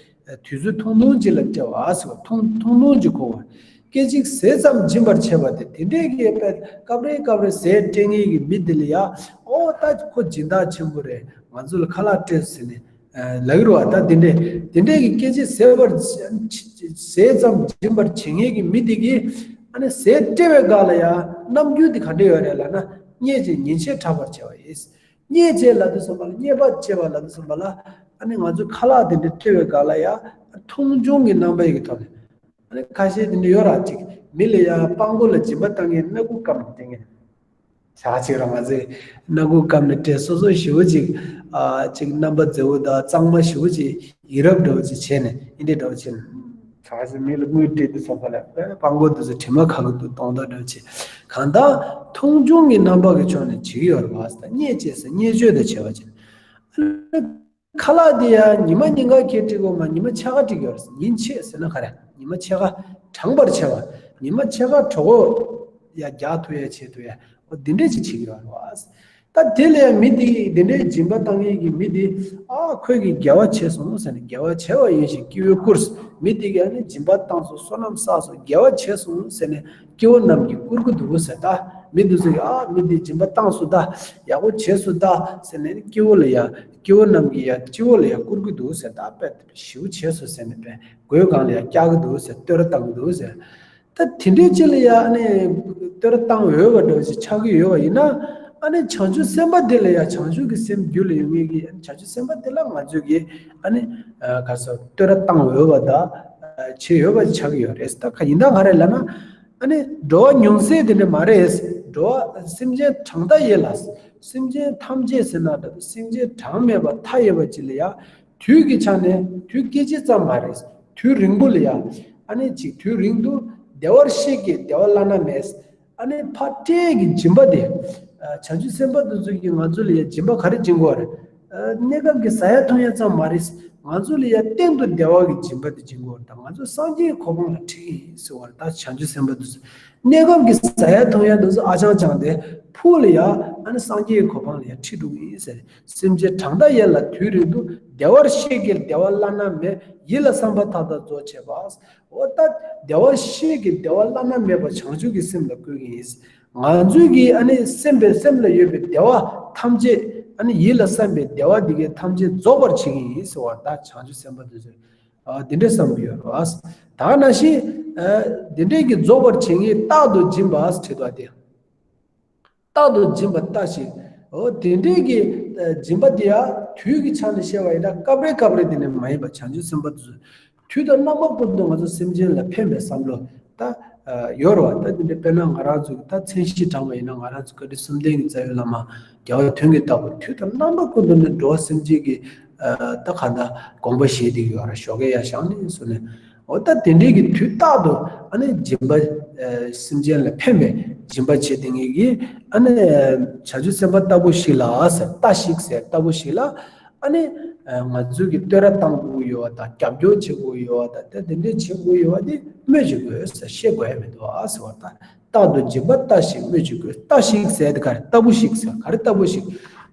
དུས་ཚོད་ཐུང་ཐུང་ཅིག་ལ་སྤྲད་པ་ཟེར་བ། ཐུང་ཐུང་ཐུང་ཅིག་གོ་བ། སྐད་ཅིག་ཟས་ཙམ་སྦྱིན་པར་བྱེད་པ་དེ། དེ་འདྲའི་གི་དཔེ་སྐབས་རེ་སྐབས་རེ་ཟས་སྤྲད་མཁན་གྱི་མི་དེ་ལ་ཡ། ཨོ་ད་ཁོ་སྦྱིན་བདག་ཆེན་པོ་རེད། ང་ཚོ་ལ་ཁ་ལག་སྤྲད་ཟེར་ནས་ལབ་ཀྱི་རེད་བ། ད་དེ་འདྲའི་དེ་འདྲའི་གི་སྐད་ཅིག་ཟས་པར་ཟས་ཙམ་སྦྱིན་པར་བྱེད་མཁན་གྱི་མི་དེ་གིས་ཨ་ནི་ཟས་སྤྲད་པའི་སྒང་ལ་ཡ་རྣམ་འགྱུར་དེ་ག་འདྲ་ཡོད་རེད་ལབ་ན། བརྙས་བྱས་ཉེས་ཆད་དྲངས་པར་བྱེད་པ་ཡིན། བརྙས་བྱས་ལབ་དུས་ཙམ་པ་ལ། བརྙས་པ་བྱས་པ་ལབ་དུས་ཙམ་པ་ལ། ཨ་ནི་ང་ཚོས་ཁ་ལག་དེ་འདྲ་སྤྲད་པའི་སྒང་ལ་ཡ་མཐོང་ཆུང་གི་རྣམ་པ་ཡི་གི་ཐོག་ནས། ཨ་ནི་ཁ་ཤས་དེ་འདྲ་ཡོད་ར། ཅིག་མི་ལ་ཡ་སྤྲང་པོ་ལ་སྦྱིན་པ་བཏང་མཁན་སྣ་ཁུག་སྐམ་ནས་སྤྲད་མཁན། བྱ་ཅིག་ར་མ་ཟད་སྣ་ཁུག་སྐམ་ནས་སྤྲད། སོ་སོ་ཞེ་པོ་ཅིག་ཨ་ཅིག་རྣམ་པ་མཛེས་པོ་དང་གཙང་མ་ཞེ་པོ་ཅིག་ཡིད་རབ་འདྲ་བོ་ཅིག་བྱས་ནས། འདི་འདྲ་འདྲ་བོ་བྱས་ནས། བྱ་ཅིག་མི་ལ་དངུལ་སྤྲད་དུས་ཙམ་པ་ལ་སྤྲང་པོ་དེ་ཚོ་དྲི་མ་ཁ་གི་འདུག་གཏོང་ད་འདྲ་བོ་ཅིག་གང་ལྟར་མཐོང་ཆུང་གི་རྣམ་པ་གི་ཕྱོགས་ནས་བྱེད་ཀྱི་ཡོད་རེད་བ། ད་བརྙས་བྱས་ཟེར་བརྙས་བཅོས་དང་བྱས་པ་ཅིག་ཁ་ལག་དེ་ཡང་ཉི་མ་ཉིན་གང་གས་སྤྲད་དགོས་མ། ཉི་མ་ཕྱེད་ཀ་སྤྲད་ཀྱི་ཡོད་རེད། ཉིན་ཕྱེད་ཟེར་ན་ག་རེ། ཉི་མ་ཕྱེད་ཀ་དྲངས་པར་བྱ་བ། ཉི་མ་ཕྱེད་ཀ་གྲོད་ཁོག་ཡ་རྒྱགས་ཐུབ་ཡ་བྱེད་ཐུབ་ཡ། འོ་འདི་འདྲས་ཅིག་བྱེད་ཀྱི་ཡོད་རེད་བ། ད་དེ་ལ་ཡང་མི་དེ་འདི་འདྲའི་སྦྱིན་པ་བཏང་མཁན་གྱི་མི་དེ། ཨ་ཁོས་ཀྱིས་དགེ་བ་བྱས་སོང་ཟེར་ནས། དགེ་བ་བྱས་པ་ཡིན་ཞེས་སྐྱེ་བོས་བཀུར། མི་དེ་གིས་ཨ་ནི་སྦྱིན་པ་བཏང་སོང་། བསོད་ནམས་བསགས་སོང་། དགེ་བ་བྱས་སོང་ཟེར་ནས་སྐྱེ་བོ་རྣམས་ཀྱིས་བཀུར་གྱི་འདུག་ཟེར། ད་མི་དེ་ཚོ་གིས་ཨ་མི་དེ་སྦྱིན་པ་བཏང་སོང་ད། ཡག་པོ་བྱས་སོང་ད་ཟེར་ནས་སྐྱེ་བོ་ལ་ཡ། སྐྱེ་བོ་རྣམས་ཀྱིས་ཡ་སྤྱི་བོ་ལ་ཡ་བཀུར་གྱི་འདུག་ཟེར། ད་དཔེ་ཞེ་པོ་བྱས་སོང་ཟེར་ནས་དཔེ་མགོའི་སྒང་ལ་ཡ་བཀྱག་གི་འདུག་ཟེར། བསྟོད་ར་བཏང་གི་འདུག་ཟེར། ད་དེ་འདྲའི་ཅིག་ལ་ཡ་ཨ་ནི་བསྟོད་ར་བཏང་འོས་པ་འདྲ་བོ་ཞིག་ཆགས་ཀྱི་ཡོད་པ་ཡིན་ན། ཨ་ནི་བྱང་ཆུབ་སེམས་དཔའ་དེ་ལ་ཡང་བྱང་ཆུབ་ཀྱི་སེམས་རྒྱུད་ལ་ཡོད་མཁན་གྱི་ཨ་ནི་བྱང་ཆུབ་སེམས་དཔའ་དེ་ལ་ང་ཚོས་ཀྱི་ཨ་ནི་ག་ས་བསྟོད་ར་བཏང་འོས་པ་དང་བྱེད་འོས་པ་ཆགས་ཀྱི་ཡོད་རེད། ད་ག་ཡིན་ད་ག་རེད་ལབ་ན། ཨ་ནི་འགྲོ་བ་ཉུང་ཤས་དེ་འདྲ་མ་རེད། འགྲོ་བ་སེམས་ཅན་གྲངས་མཐའ་ཡས་ལ། སེམས་ཅན་ཐམས་ཅད་ཟེར་ན་འདྲ། སེམས་ཅན་གྲངས་མེད་པ་མཐའ་ཡས་པ་ཅིག་ལ་ཡང་དུས་ཀྱི་ཆ་ནས་དུས་སྐད་ཅིག་ཙམ་མ་རེད། དུས་རིང་པོ་ལ་ཡང་ཨ་ནི་ཅིག་དུས་རིང་དུ་བདེ་བར་གཤེགས་ཀྱི་བདེ་བ་བླ་ན་མེད། ཨ་ནི་ཕར་སྤྲད་ཀྱི་སྦྱིན་པ་དེ། བྱང་ཆུབ་སེམས་དཔའ་དེ་ཚོ་གིས་ང་ཚོ་ལ་ཡང་སྦྱིན་པ་ག་རེ་སྦྱིན་དགོས་རེད། གནས་སྐབས་ཀྱི་ཟ་ཡ་འཐུང་ཡ་ཙམ་མ་རེད། ང་ཚོ་ལ་ཡང་གཏན་དུ་བདེ་བ་གི་སྦྱིན་པ་དེ་སྦྱིན་དགོས་རེད། ད་ང་ཚོ་སངས་རྒྱས་ཀྱི་གོ་འཕང་ལ་འཁྲིད་ཀྱི་ཡིན་ཟེར་བ་རེད། ད་བྱང་ཆུབ་སེམས་དཔའ་དེ་ཚོ་གནས་སྐབས་ཀྱི་ཟ་ཡ་འཐུང་ཡ་དེ་ཚོ་ཨ་ཅང་ཅང་དེ་ཕུགས་ལ་ཡང་ཨ་ནི་སངས་རྒྱས་ཀྱི་གོ་འཕང་ལ་ཡང་ཁྲིད་འགྲོ་གི་ཡིན་ཟེར། སེམས་ཅན་གྲངས་མཐའ་ཡས་ལ་དུས་རིང་དུ་བདེ་བར་གཤེགས་ཀྱི་བདེ་བ་བླ་ན་མེད། ཡིད་ལ་བསམ་པ་མཐའ་དག་རྫོགས་བྱེད་པ། འོ་ད་བདེ་བར་གཤེགས་ཀྱི་བདེ་བ་བླ་ན་མེད་པ་བྱང་ཆུབ་ཀྱི་སེམས་ལ་བཀོད་ཀྱི་ཡིན། ང་ཚོའི་གི་ཨ་ནི་སེམས་པའི་སེམས་ལ་ཡོད་པའི་བདེ་བ་ཐམས་ཅད། ཨ་ནི་ཡིད་ལ་བསམ་པའི་བདེ་བ་འདི་གའི་ཐམས་ཅད་རྫོགས་པར་བྱེད་ཀྱི་ཡིན་ཟེར་བ། ད་བྱང་ཆུབ་སེམས་དཔའ་དེ་ཚོས་ཨ་འདི་འདྲ་བསམ་གྱི་ཡོད་རེད་བ། ད་ནང་བཞིན་ཨ་འདི་འདྲའི་གི་རྫོགས་པར་བྱེད་ངེས་རྟག་ཏུ་སྦྱིན་པ་ཟེར་བ་དེ། རྟག་ཏུ་སྦྱིན་པ་ལྟ་ཞིག་འོ་དེ་འདྲའི་གི་ཨ་སྦྱིན་པ་དེ་ཡང་དུས་ཀྱི་ཆ་ནས་བཤད་པ་ཡིན་ན་སྐབས་རེ་སྐབས་རེ་དེ་ནས་མ་ཡིན་པ་བྱང་ཆུབ་སེམས་དཔའ་དེ་ཚོས་དུས་དང་རྣམ་པ་ཀུན་ཏུ་ང་ཚོ་སེམས་ཅན་ལ་ཕན་པའི་བསམ་བློ་ད་ཨ་ཡོད་རེད་བ། ད་དེ་འདྲ་དཔེར་ན་ང་རང་ཚོ་གི་ད་མཚན་གཞི་དྲངས་པ་ཡིན་ན་ང་རང་ཚོ་བཀའ་དྲིན་གསུམ་ལྡན་གྱི་རྩ་བའི་བླ་མ་རྒྱལ་བ་དོན་གྱི་བདག་པོ་དུས་དང་རྣམ་པ་ཀུན་ཏུ་ནི་འགྲོ་བ་སེམས་ཅན་གྱི་ཨ་ད་གང་ལྟར་དགོངས་པ་བཞེས་བསྡད་ཀྱི་ཡོད་རེད། ཞོགས་ཀས་ཡར་བཞེངས་ནས་སོང་ནས། འོ་ད་དེ་འདྲའི་གི་དུས་རྟག་ཏུ་ཨ་ནི་སྦྱིན་པ་ཨ་སེམས་ཅན་ལ་ཕན་པའི་སྦྱིན་པ་བྱེད་བསྡད་མཁན་གྱི་ཨ་ནི་བྱང་ཆུབ་སེམས་དཔའ་ལྟ་བུ་ཞིག་ལ་ཟེར། ལྟ་ཞིག་ཟེར་ལྟ་བུ་ཞིག་ལ་ཨ་ནི་ཨ་ང་ཚོས་ཀྱི་བསྟོད་ར་བཏང་དགོས་ཡོད་པ་དང་རྒྱབ་སྐྱོར་བྱེད་དགོས་ཡོད་པ་དང་ད་དེ་འདྲའི་བྱེད་དགོས་ཡོད་པ་དེ་སྨོས་ཅི་དགོས་ཟེར། ཤེས་དགོས་ཡ་མི་འདུག་ཨ་ཟེར་བ་དང་། རྟག་ཏུ་སྦྱིན་པ་ལྟ་ཞིག་སྨོས་ཅི་དགོས། ལྟ་ཞིག་ཟེར་དེ་ག་རེ། ལྟ་བུ་ཞིག་ཟེར་ག་རེ། ལྟ་བུ་ཞིག་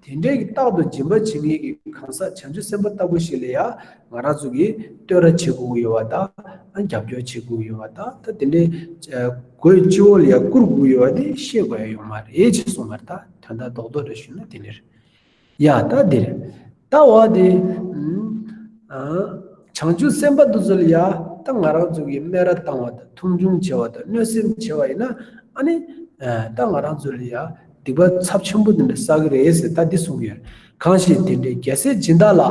དེ་འདྲའི་གི་རྟག་ཏུ་སྦྱིན་པ་བྱེད་མཁན་གྱི་གང་ཟག་བྱང་ཆུབ་སེམས་དཔའ་ལྟ་བུ་ཞིག་ལ་ཡང་ང་རང་ཚོ་གིས་བསྟོད་ར་བྱེད་དགོས་ཀྱི་ཡོད་པ་དང་། རྒྱབ་སྐྱོར་བྱེད་དགོས་ཀྱི་ཡོད་པ་དང་། ད་དེ་འདྲའི་ཨ་སྒོའི་སྤྱི་བོ་ལ་ཡང་བཀུར་དགོས་ཀྱི་ཡོད་པ་དེ་ཤེས་དགོས་ཡ་ཡོད་མ་རེད་ཅེས་གསུངས་པ་རེད། ད་དོན་དག་རྡོག་རྡོག་རེ་ཞུས་ན་དེ་འདྲ་རེད། ཡ་ད་འདིར་ལྟ་བ་དེ། ཨ་བྱང་ཆུབ་སེམས་དཔའ་དེ་ཚོ་ལ་ཡ་ད་ང་རང་ཚོ་གིས་སྨད་ར་བཏང་བ་དང་མཐོང་ཆུང་བྱེད་པ་དང་གནོད་སེམས་བྱེད་པ་ཡིན་ན་ཨ་ནི་ཨ་ད་ང་རང་ཚོ་ལ་ཡ་སྡིག་པ་ཚབས་ཆེན་པོ་དེ་འདྲ་བསགས་ཀྱི་རེད་ཟེར། ད་འདི་གསུང་གི་ཡོད། གང་ཞིག་དེ་འདྲའི་རྒྱལ་སྲས་སྦྱིན་བདག་ལ།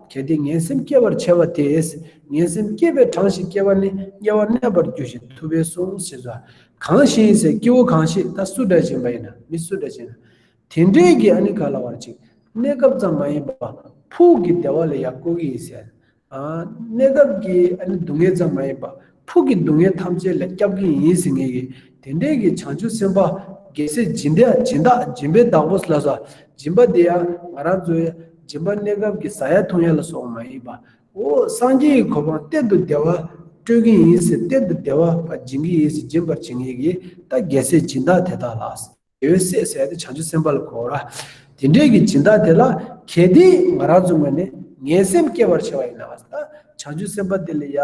གལ་ཏེ་ངན་སེམས་སྐྱེ་བར་བྱ་བ་དེས། ངན་སེམས་སྐྱེས་པའི་གྲངས་ཤིག་སྐྱེ་བ་ནི་དམྱལ་བར་གནས་པར་འགྱུར་ཞེས་ཐུབ་པས་གསུངས་ཞེས་སོ། གང་ཞིག་ཟེར་སྐྱེ་བོ་གང་ཞིག་ད་སུ་འདྲ་ཞིག་ཡིན་པ་ཡིན་ན་མི་སུ་འདྲ་ཞིག་ཡིན་ན། དེ་འདྲའི་གི་ཨ་ནི་ག་ལ་བར་ཅིག་གནས་སྐབས་ཙམ་མ་ཡིན་པ་ཕུགས་ཀྱི་བདེ་བ་ལ་ཡང་བཀོད་ཀྱི་ཡིན་ཟེར། ཨ་གནས་སྐབས་ཀྱི་ཨ་ནི་སྡུག་བསྔལ་ཙམ་མ་ཡིན་པ་ཕུགས་ཀྱི་སྡུག་བསྔལ་ཐམས་ཅད་ལ་སྐྱབས་ཀྱི་ཡིན་ཟེར་མཁན་གྱི་དེ་འདྲའི་གི་བྱང་ཆུབ་སེམས་དཔའ་རྒྱལ་སྲས་སྦྱིན་བདག་སྦྱིན་བདག་སྦྱིན་པའི་བདག་པོ་ལ་སོགས་སྦྱིན་པ་དེ་ཡང་ང་རང་ཚོའི་སྦྱིན་པ་གནས་སྐབས་ཀྱི་ཟ་ཡ་འཐུང་ཡ་ལ་སོགས་མ་ཡིན་པ། འོ་སངས་རྒྱས་ཀྱི་གོ་འཕང་གཏན་དུ་བདེ་བ་སྤྲོད་ཀྱི་ཡིན་ཟེར། གཏན་དུ་བདེ་བ་སྦྱིན་གྱི་ཡིན་ཟེར་སྦྱིན་པར་བྱེད་མཁན་གྱི་ད་རྒྱལ་སྲས་སྦྱིན་བདག་དེ་དག་ལ། དེ་བས་སྲས་ཟེར་ཏེ་བྱང་ཆུབ་སེམས་དཔའ་ལ་གོ་ར། དེ་འདྲའི་གི་སྦྱིན་བདག་དེ་ལ་གལ་ཏེ་ང་རང་ཚོ་ངོས་ནས་ངན་སེམས་སྐྱེ་བར་བྱ་བ་ཡིན་ན། ད་བྱང་ཆུབ་སེམས་དཔའ་དེ་ལ་ཡ་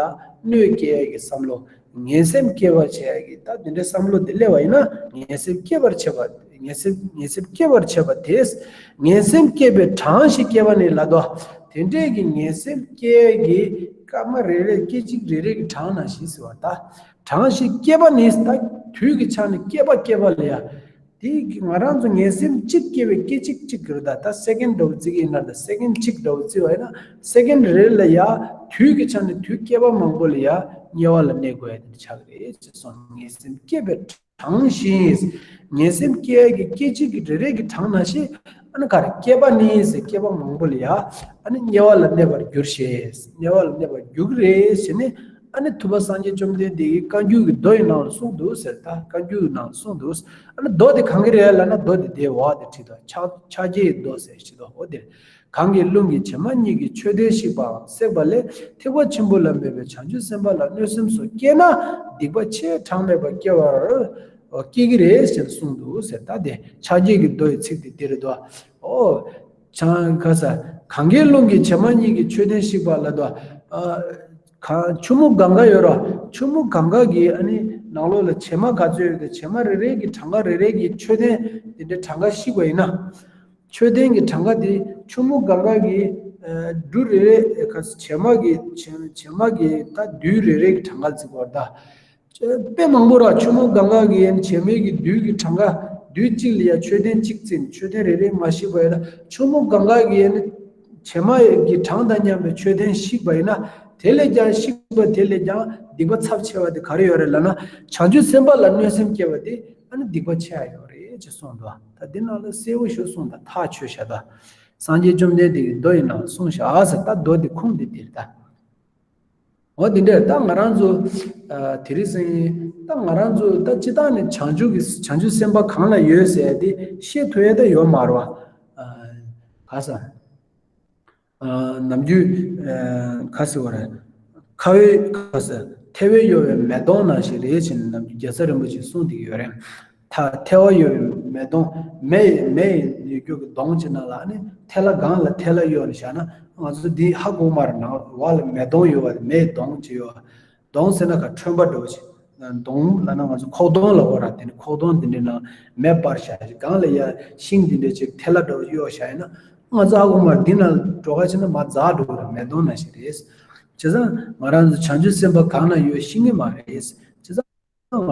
གནོད་སྐྱེལ་ཡ་གི་བསམ་བློ། ངན་སེམས་སྐྱེ་བར་བྱེད་ཡ་གི་ད་དེ་འདྲའི་བསམ་བློ་དེ་སླེབས་པ་ཡིན་ན་ངན་སེམས་སྐྱེ་བར་བྱེད་པ། ངན་སེམས་ངན་སེམས་སྐྱེ་བར་བྱེད་པ་དེས། ངན་སེམས་སྐྱེས་པའི་གྲངས་ཤིག་སྐྱེ་བ་ནི་ལ་དོ། དེ་འདྲའི་གི་ངན་སེམས་སྐྱེ་ཡ་གི་སྐར་མ་རེ་རེ་སྐད་ཅིག་རེ་རེ་གི་གྲངས་ནང་བཞིན་ཟེར་བ་ད། གྲངས་ཤིག་སྐྱེ་བ་ནི་ད་དུས་ཀྱི་ཆ་ནས་སྐྱེ་བ་སྐྱེ་བ་ལ་ཡ། དེ་ང་རང་ཚོ་ངན་སེམས་གཅིག་སྐྱེ་བའི་སྐད་ཅིག་གཅིག་གི་རེད། ད་ད་སེ་ཀེན་འདྲ་བོ་བརྩི་གི་ཡིན་ན་ད་སེ་ཀེན་གཅིག་འདྲ་བོ་བརྩི་བ་ཡིན་ན་སེ་ཀེན་རེ་རེ་ལ་ཡ་དུས་ཀྱི་ཆ་ནས་དུས་སྐྱེ་བ་མང་པོ་ལ་ཡ་དམྱལ་བ་ལ་གནས་དགོས་ཡ་དེ་འདྲ་ཆགས་ཀྱི་རེད་ཅེས་གསུངས། ངན་སེམས་སྐྱེ་བའི་གྲངས་བཞིན། ངན་སེམས་སྐྱེ་ཡ་གི་སྐད་ཅིག་གི་རེ་རེ་གི་གྲངས་ནང་བཞིན་ཨ་ནི་ག་རེ་སྐྱེ་བ་ནི་ཟེར་སྐྱེ་བ་མང་པོ་ལ་ཡ་ཨ་ནི་དམྱལ་བ་ལ་གནས་པར་འགྱུར་ཞེས། དམྱལ་བ་ལ་གནས་པར་འགྱུར་གི་རེད་ཟེར་ནས། ཨ་ནི་ཐུབ་པ་སངས་རྒྱས་བཅོམ་ལྡན་འདས་ཀྱིས་བཀའ་འགྱུར་གྱི་མདོ་ཡི་ནང་ལ་གསུངས་འདུག་ཟེར། ད་བཀའ་འགྱུར་གྱི་ནང་ལ་གསུངས་འདུག་ཨ་ནི་མདོ་དེ་གང་གི་རེད་ལབ་ན་མདོ་དེ་དེའི་འོག་དེ་བྲིས་འདུག་ཕྱག་ཕྱག་རྒྱའི་མདོ་ཟེར་བྲིས་འདུག་འོ་དེ་རེད། གང་གི་རླུང་གིས་བྱེ་མ་སྙེད་ཀྱི་མཆོད་རྟེན་བཤིག་པའམ་བསྲེགས་པ་ལས་ཐེག་པ་ཆེན་པོ་ལ་མོས་པའི་བྱང་ཆུབ་སེམས་དཔའ་ལ་གནོད་སེམས་སོགས་སྐྱེས་ན་སྡིག་པ་ཆེས་གྲངས་མེད་པ་སྐྱེ་བར་སྐྱེ་གི་རེད་ཟེར་གསུངས་འདུག་ཟེར། ད་དེ་ཕྱག་རྒྱའི་གི་མདོ་ཡི་ཚིག་དེ་དེ་རེད་དོ། འོ། ཆང་ཁ་ས། གང་གི་རླུང་གིས་བྱེ་མ་སྙེད་ཀྱི་མཆོད་རྟེན་བཤིག་པ་ལ་དོ། ཨ། གང་ཆུ་མོ་གངྒཱ་ཡོད་ར། ཆུ་མོ་གངྒཱ་གི་ཨ་ནི་ནང་ལོགས་ལ་བྱེ་མ་ག་ཚོད་ཡོད་དེ་བྱེ་མ་རེ་རེ་གི་གྲངས་ཀ་རེ་རེ་གི་མཆོད་རྟེན་དེ་འདྲའི་གྲངས་ཀ་བཤིག་པ་ཡིན་ན། མཆོད་རྟེན་གྱི་གྲངས་ཀ་དེ་ཆུ་མོ་གངྒཱ་གི་ཨ་འབྲུ་རེ་རེ་ཁ་ས་བྱེ་མ་གི་བྱེ་བྱེ་མ་གི་ད་རྡུལ་རེ་རེ་གི་གྲངས་ཀ་བརྩི་དགོས་ར་ད། དཔེ་མང་པོ་ར་ཆུ་མོ་གངྒཱ་གི་བྱེ་མའི་གི་རྡུལ་གྱི་གྲངས་ཀ་ དུས་གཅིག་ལ་ཡང་མཆོད་རྟེན་གཅིག་བརྩིགས་ནས་མཆོད་རྟེན་རེ་རེ་མ་བཤིག་པ་ཡིན་ན། ཆུ་མོ་གངྒཱ་གི་ཡན་ནི་བྱེ་མ་གི་གྲངས་དང་མཉམ་པའི་མཆོད་རྟེན་བཤིག་པ་ཡིན་ན། དེ་ལས་ཀྱང་བཤིག་པ་དེ་ལས་ཀྱང་སྡིག་པ་ཚབས་ཆེ་བ་དེ་ག་རེ་ཡོད་རེད་ལབ་ན། བྱང་ཆུབ་སེམས་དཔའ་ལ་གནོད་སེམས་སྐྱེ་བ་དེ་ཨ་ནི་སྡིག་པ་ཆེ་ཡ་ཡོད་རེད་ཅེས་གསུངས་འདུག་ད་འདི་ནང་ལ་གསལ་བོ་ཞུ་གསུངས་དང་ཐག་ཆོད་བཞག་ད། སངས་རྒྱས་བཅོམ་ལྡན་འདས་ཀྱི་མདོ་ཡི་ནང་ལ་གསུངས་བཞག་ཟེར། ད་མདོ་འདི་ཁུངས་འདི་འདིར་ད། འོ་འདི་འདྲས་ད་ང་རང་ཚོ་ཨ་དེ་རིང་སང་ཉིན་ད་ང་རང་ཚོ་ད་སྤྱི་བཏང་ནས་བྱང་ཆུབ་ཀྱི་བྱང་ཆུབ་སེམས་དཔའ་གང་ལ་ཡོད་ཟེར་ཡ་དེ་ཤེས་ཐུབ་ཡ་ད་ཡོད་མ་རེད་བ། ཨ་ག་ས། ཨ་ནམ་རྒྱུན་ཨ་ག་ཟེར་བ་རེད། ཁ་བའི་ག་ས་ཐལ་བས་གཡོ་བའི་མེ་དོང་ནང་བཞིན་རེད་ཅེས་ནམ་རྒྱུན་རྒྱལ་ཚབ་རིན་པོ་ཆེས་གསུངས་བསྡད་ཀྱི་ཡོད་རེད། ཐལ་ཐལ་བས་གཡོ་བའི་མེ་དོང་། མེ་ཡི་མེ་ཡི་ཡོད་རྒྱུ་གི་དོང་ཅིག་ནང་ལ་ནི་ཐལ་བ་སྒང་ལ་ཐལ་བ་གཡོ་ནས་བཞག་ན། ང་ཚོ་འདི་ཧ་གོ་མ་རེད། ནང་བ་ལ་མེ་དོང་ཡོད་པ་དེ་མེ་ཡི་དོང་ཅིག་ཡོད། དོང་ཟེར་ན་ག་ཁྲོན་པ་འདྲ་བོ་ཅིག་དོང་ལབ་ན་ང་ཚོ་ཁོག་དོང་ལབ་དགོས་ར། དེ་ནི་ཁོག་དོང་དེ་འདྲའི་ནང་མེ་སྤར་བཞག་ཅིག་སྒང་ལ་ཡ་ཤིང་དེ་འདྲ་ཅིག་ཐལ་བ་འདྲ་བོ་གཡོ་བཞག་ཡིན་ན། ང་ཚོ་ཧ་གོ་མ་རེད། འདི་ནང་འགྲོ་ག་ཕྱིན་ན་མར་འཛག་འགྲོ་གི་རེད། མེ་དོང་ནང་བཞིན་རེད། བྱས་ཙང་ང་རང་ཚོ་བྱང་ཆུབ་སེམས་དཔའ་གང་ན་ཡོད་ཤེས་ཀྱི་མ་རེད། བྱས་ཙང་ང་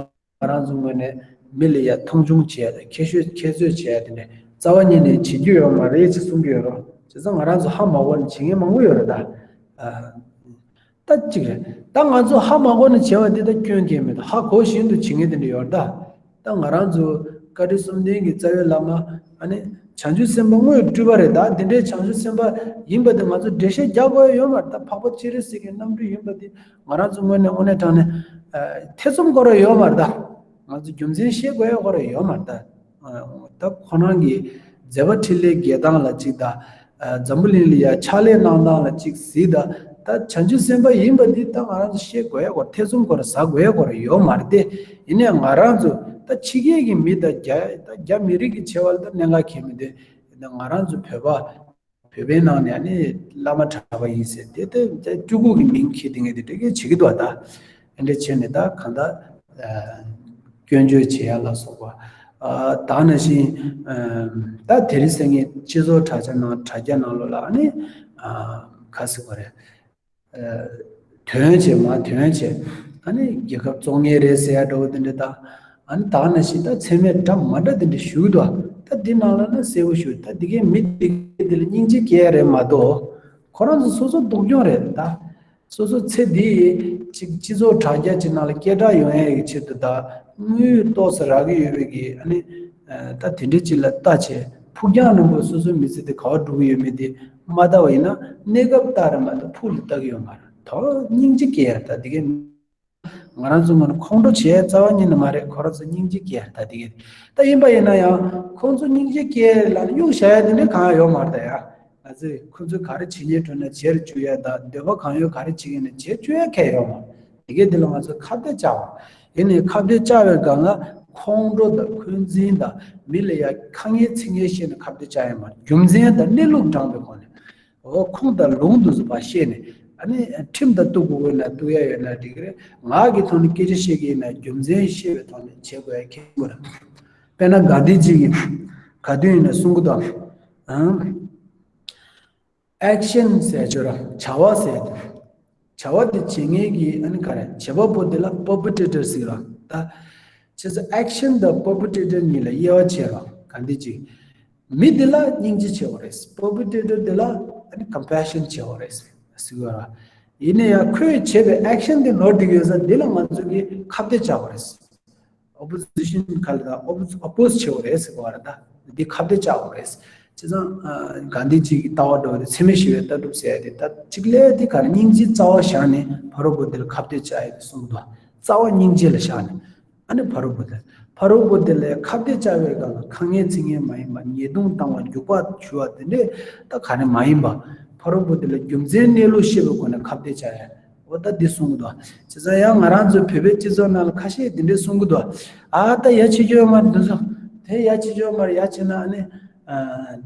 རང་ཚོ་ངོས་ནས་མི་ལ་ཡ་མཐོང་ཆུང་བྱས་དང་ཁྱད་གསོད་ཁྱད་གསོད་བྱས་དེ་འདྲ་རྩ་བ་ཉིད་ནས་བྱེད་རྒྱུ་ཡོད་མ་རེད་ཅེས་གསུང་གི་ཡོད་རོ། བྱས་ཙང་ང་རང་ཚོ་ཧ་མ་གོ་ནས་བྱེད་མཁན་མང་པོ་ཡོད་རེད་ད། ཨ། ད་གཅིག་རེད། ད་ང་ཚོ་ཧ་མ་གོ་ནས་བྱས་པ་འདི་ད་སྐྱོན་གང་མེད། ད་ཧ་གོ་བཞིན་དུ་བྱེད་མཁན་དེ་འདྲ་ཡོད་རེད་ད། ད་ང་རང་ཚོ་བཀའ་དྲིན་གསུམ་ལྡན་གྱི་རྩ་བའི་བླ་མ་ཨ་ནི་བྱང་ཆུབ་སེམས་དཔའ་དངོས་སྤྲུལ་པ་རེད། ད་འདི་འདྲའི་བྱང་ཆུབ་སེམས་དཔའ་ཡིན་པ་དེ་ང་ཚོ་འགྲེལ་བཤད་རྒྱག་དགོས་ཡ་ཡོད་མ་རེད། ད་འཕགས་པ་སྤྱན་རས་གཟིགས་ཀྱི་རྣམ་སྤྲུལ་ཡིན་པ་དེ་ང་རང་ཚོ་ངོས་ནས་དངོས་གནས་དྲང་གནས་ཨ་ཐེ་ཚོམ་དགོས་ར་ཡོད་མ་རེད་ད། ང་ཚོ་རྒྱུ་མཚན་ཤེས་དགོས་ཡ་དགོས་ར་ཡོད་མ་རེད་ད། ད་ཁོ་རང་གི་མཛད་པ་འཕྲིན་ལས་རྒྱས་སྟངས་ལ་གཅིག་དང་། འཛམ་བུ་གླིང་ལ་ཡ་ཕྱག་ལས་གནང་སྟངས་ལ་གཅིག་གཟིགས་དང་། ད་བྱང་ཆུབ་སེམས་དཔའ་ཡིན་པ་འདི་ད་ང་རང་ཚོ་ཤེས་དགོས་ཡ་དགོས་ཐེ་ཚོམ་དགོས་ར་ཟ་དགོས་ཡ་དགོས་ར་ཡོད་མ་རེད་དེ། ཡིན་ནའི་ང་རང་ཚོ་ད་ཕྱི་རྒྱལ་གྱི་མི་དང་རྒྱ་ད་རྒྱ་མི་རིགས་ཀྱི་བྱེད་པ་ལ་ད་གནད་འགག་གང་ཡང་མི་འདུག་ཡིན་ནའི་ང་རང་ཚོ་བོད་པ། བོད་པའི་ནང་ནས་ནི་བླ་མ་གྲྭ་པ་ཡིན་ཟེར་དེ་ལྟ་སྤྲུལ་སྐུ་གི་མིང་འཁྱེར་དེ་ངས་དེ་འདྲ་གི་བྱེད་ཀྱི་འདུག་ད། ཨེ་འདྲ་བྱས་ནས་ད་གང་ལྟར་སྐྱོན་བརྗོད་བྱེད་ཡ་ལ་སོགས་པ། ད་ནང་བཞིན་ད་དེ་རིང་སང་ཉིན་སྤྱི་ཚོགས་དྲ་རྒྱ་ནང་དྲ་རྒྱ་ནང་ལོགས་ལ་ནི་ག་ཟེར་བ་རེད། དོན་བྱེད་མ་དོན་བྱེད། ཨ་ནི་རྒྱལ་ཁབ་བཙོང་ངེས་རེད་ཟེར་ཡ་འདྲ་བོ་དེ་འདྲ་དང་། ཨ་ནི་ད་ནང་བཞིན་ད་མཚན་སྨད་འདྲ་མ་འདྲ་དེ་འདྲ་ཞུ་འདུག་ད་འདི་ནང་ལ་ན་གསལ་བོ་ཞུ། ད་འདི་གའི་མི་དེ་གའི་དེ་ལ་སྙིང་རྗེ་སྐྱེ་ཡ་རེད་མ་གཏོགས། ཁོ་རང་ཚོ་སོ་སོ་སྡུག་གྱོང་རེད་ད། སོ་སོ་ཚེ་འདི་ཡི་གཅིག་སྤྱི་ཚོགས་དྲ་རྒྱ་ཅིག་ནང་ལ་སྐད་གྲགས་ཡོང་ཡ་གི་ཆེད་དུ་ད་དངུལ་ཏོག་ཙམ་རག་གི་ཡོད་པའི་གི་ཨ་ནི། ད་དེ་འདྲའི་ཅིག་ལ་ལྟ་བྱས་ཕུགས་རྒྱང་རིང་པོ་སོ་སོའི་མི་ཚེ་དེ་ག་བ་འགྲོ་གི་ཡོད་མེད་དེ་མ་ལྟ་བ་ཡིན་ན་གནས་སྐབས་ལྟ་རེད་མ་གཏོགས་ཕུགས་ལ་ལྟ་གི་ཡོད་མ་རེད། དོ་སྙིང་རྗེ་སྐྱེ་ཡ་ད་དེ་གའི། ང་རང་ཚོ་ངོས་ནས་ཁོང་ཁྲོ་བྱས་རྩ་བ་ཉིད་ནས་མ་རེད། ཁོ་རང་ཚོ་སྙིང་རྗེ་སྐྱེ་ཡ་ད་དེ་གའི། ད་ཡིན་པ་ཡིན་ན་ཡང་ཁོང་ཚོ་སྙིང་རྗེ་སྐྱེ་ལ་གཡུག་བཞག་ཡ་དེ་འདྲ་གང་ཡང་ཡོད་མ་རེད་ད་ཡ། ང་ཚོས་ཁོང་ཚོས་ག་རེ་བྱེད་སྙིང་བྲོ་ན་བྱེད་རུ་བཅུག་ཡ་ད། འདོད་པ་གང་ཡོད་ག་རེ་བྱེད་ཀྱི་ན་བྱེད་བཅུག་ཡ་གང་ཡང་ཡོད་མ་རེད། དེ་གའི་དེ་ལ་ང་ཚོས་ཁ་གཏད་བཅག་པ་ཡིན་ནའི་ཁ་གཏད་བཅག་པའི་སྒང་ལ་ཁོང་ཁྲོ་དང་འཁོན་འཛིན་དང་མི་ལ་ཡ་ཁ་ངན་ཚིག་ངན་བཤད་ནས་ཁ་གཏད་བཅག་ཡ་མ་རེད། རྒྱུ་མཚན་དང་གནས་ལུགས་དྲངས་པའི་སྒོ་ནས། འོ་ཁུངས་དང་ལུང་དུ་བཟུང་བ་བཤད་ནས། ཨ་ནི་ཁྲིམས་དང་གཏུག་དགོས་ན་གཏུག་ཡ་ཡོད་ན་འགྲིག་གི་རེད། ངག་གི་ཐོག་ནས་སྐད་ཆ་བཤད་ཀྱི་ཡིན་ན་རྒྱུ་མཚན་ཤེས་པའི་ཐོག་ནས་བྱེད་དགོས་ཡ་གལ་ཆེན་པོ་རེད། དཔེར་ན་གྷན་དྷི་ཇི་གིས་ག་དུས་ཡིན་ན་གསུང་གི་འདུག་ཨང་། ཨེག་ཤན་ཟེར་ཆོག་ར་བྱ་བ་ཟེར་དུས། བྱ་བ་དེ་བྱེད་མཁན་གྱི་ཨ་ནི་ག་རེ་བྱེད་པ་པོ་དེ་ལ་པར་པི་ཊི་རེ་ཊར་ཟེར་ར་ད། བྱས་ཙང་ཨེག་ཤན་དང་པར་པི་ཊི་རེ་ཊར་གཉིས་ལ་དབྱེ་བ་ཕྱེ་ར་གྷན་དྷི་ཇི། མི་དེ་ལ་སྙིང་རྗེ་ཆེ་བ་རེད། པར་པི་ཊི་རེ་ཊར་དེ་ལ་ཨ་ནི་ཀམ་པེ་ཤན་ཆེ་བ་རེད་ཟེར་བ་ར། ཡིན་ན་ཡང་ཁོས་བྱས་པའི་ཨེག་ཤན་དེ་ནོར་འགྲིག་ཡོད་ས་དེ་ལ་ང་ཚོ་གིས་ཁ་གཏད་བཅག་པ་རེད། ཨོ་པོ་ཟི་ཤན་ག་ལ་དང་ཨོ་པོ་ཨོ་པོ་སི་བྱེད་པ་རེད་ཟེར་བ་རེད་ད། འདི་ཁ་གཏད་བཅག་པ་རེད། བྱས་ཙང་གྷན་དྷི་ཇི་གི་ལྟ་བ་འདྲ་བ་དེ་འཚེ་མེད་ཞི་བའི་ལྟ་གྲུབ་ཟེར་ཡ་དེ་ད་གཅིག་ལས་དེ་ག་རེ་སྙིང་རྗེ་རྩ་བ་བཞག་ནས་ཕ་རོལ་པོ་དེ་ལ་ཁ་གཏད་བཅག་ཡ་དེ་གསུངས་འདུག་རྩ་བ་སྙིང་རྗེ་ལ་བཞག་ནས། ཨ་ནི་ཕ་རོལ་པོ་དེ། ཕ་རོལ་པོ་དེ་ལ་ཁ་གཏད་བཅག་པའི་སྒང་ལ་ཁ་ངན་ཚིག་ངན་མ་ཡིན་པ། ཉེས་རྡུང་བཏང་བ་རྒྱུག་པ་ཞུ་བ་དེ་འདྲས་ད་ག་རེ་མ་ཡིན་པ། ཕ་རོལ་པོ་དེ་ལ་རྒྱུ་མཚན་གནས་ལུགས་ཤེས་པའི་སྒོ་ནས་ཁ་གཏད་བཅག་ཡ། འོ་ད་འདི་གསུང་གི་འདུག་བྱས་ཙང་ཡང་ང་རང་ཚོ་བོད་པའི་སྤྱི་ཚོགས་ནང་ལ་ཁ་ཤས་དེ་འདྲས་གསུང་གི་འདུག་ཨ་ད་ཡ་བྱེད་རྒྱུ་ཡོད་མ་རེད། འདི་ཚོ་དེ་ཡ་བྱེད་རྒྱུ་ཡོད་མ་རེད། ཡ་བྱེད་ན་ཨ་ནི་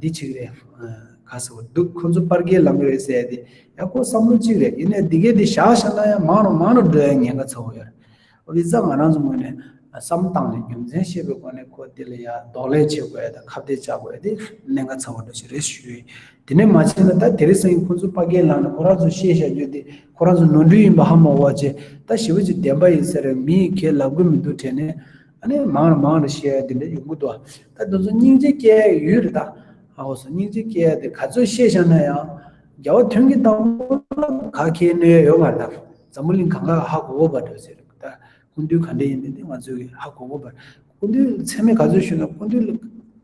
འདི་བྱེད་ཀྱི་རེད། ག་ཟེར་བ་འདུག་ཁོ་ཚོ་པར་སྐད་ལངས་ཀྱི་རེད་ཟེར་ཡ་དེ་ཡ་ཁོ་བསམ་བློ་གཅིག་རེད། ཡིན་ནའི་འདི་གས་དེ་བཞག་བཞག་ན་ཡང་མང་རུ་མང་རུ་འགྲོ་ཡ་ཉེན་ཁ་ཚ་བོ་ཡོད་རེད། འོ་དེ་ཙང་ང་རང་ཚོ་ངོས་ནས་བསམ་བཏང་ནས་རྒྱུ་མཚན་ཤེས་པའི་སྒོ་ནས་ཁོ་དེ་ལ་ཡ་གདོང་ལེན་བྱེད་དགོས་ཡ་དང་ཁ་གཏད་བཅག་དགོས་ཡ་དེ་གནད་འགག་ཚ་བོ་འདྲ་ཞིག་རེད་ཞུ་ཡི། དེ་ནས་མ་བྱས་ན་ད་དེ་རིང་སང་ཉིན་ཁོ་ཚོ་པར་སྐད་ལངས་ནས་ཁོ་རང་ཚོ་བཤད་བཞག་རྒྱུ་དེ་ཁོ་རང་ཚོ་ནོར་འཁྲུལ་ཡིན་པ་ཧ་མ་གོ་བ་བྱས། ད་ཞེ་པོ་ཅིག་བདེན་པ་ཡིན་ས་རེད། མི་ཡིས་ཁས་ལབ་གི་མི་འདུག་དྲན་ནས། ཨ་ནི་མང་རུ་མང་རུ་བཤད་ཡ་དེ་འདྲ་ཡོང་གི་འདུག་ད་དེ་ཚོ་སྙིང་རྗེ་སྐྱེ་ཡ་ཡོད་རེད་ད། ཨ་འོ་སོ་སྙིང་རྗེ་སྐྱེ་ཡ་དེ་ག་ཚོད་བཤད་བཞག་ན་ཡང་རྒྱལ་བ་ཐོན་གྱི་དང་པོ་ལ་ག་གེ་གནོད་ཡ་ཡོད་མ་རེད་ད། འཛམ་བུ་གླིང་གང་ག་ཧ་གོ་གོ་བ་འགྲོ་ཟེར་ད། སྐུ་མདུན་ག་འདྲ་ཡིན་མིན་དེ་ང་ཚོས་ཧ་གོ་གོ་བ། སྐུ་མདུན་ཚད་མེད་ག་ཚོད་ཞུས་ན་སྐུ་མདུན་ལ་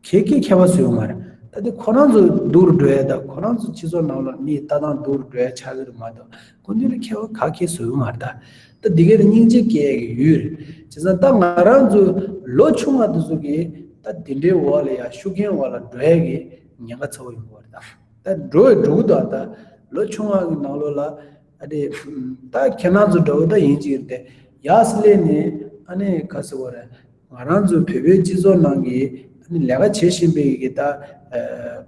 གེ་གེ་ཁྱད་པར་བཟོ་ཡོང་མ་རེད། ད་དེ་ཁོ་རང་ཚོ་སྡུག་རུ་འགྲོ་ཡ་ད་ཁོ་རང་ཚོ་སྤྱི་ཚོགས་ནང་ལ་མི་ལྟ་སྟངས་སྡུག་རུ་འགྲོ་ཡ་ཆགས་ཀྱི་རེད་མ་གཏོགས། སྐུ་མདུན་ལ་ཁྱད་པར་ག་གེ་བཟོ་གི་མ་རེད་ད། ད་འདི་གའི་སྙིང་རྗེ་སྐྱེ་ཡ་གི་ཡུལ་རེད། བྱས་ཙང་ད་ང་རང་ཚོ་ལོ་ཆུང་བ་དེ་ཚོ་གིས་ད་དེ་འདྲའི་འོག་ལ་ཡ་ཤུགས་རྐྱེན་འོག་ལ་འགྲོ་ཡ་གི་ཉེན་ཁ་ཚ་བོ་ཡོང་གི་རེད་ད། ད་འགྲོ་ཡ་འགྲོ་གི་འདུག་ད་ལོ་ཆུང་བ་གི་ནང་ལོགས་ལ་ཨ་དེ་ད་ཁྱེད་རང་ཚོ་འདྲ་བོ་ད་ཡིན་གཅིག་རེད་དེ། ཡར་སླེབས་ནས་ཨ་ནི་ག་ཟེར་བ་རེད། ང་རང་ཚོ་བོད་པའི་སྤྱི་ཚོགས་ནང་གི་ཨ་ནི་ལས་ཀ་བྱེད་བཞིན་པའི་གི་ད་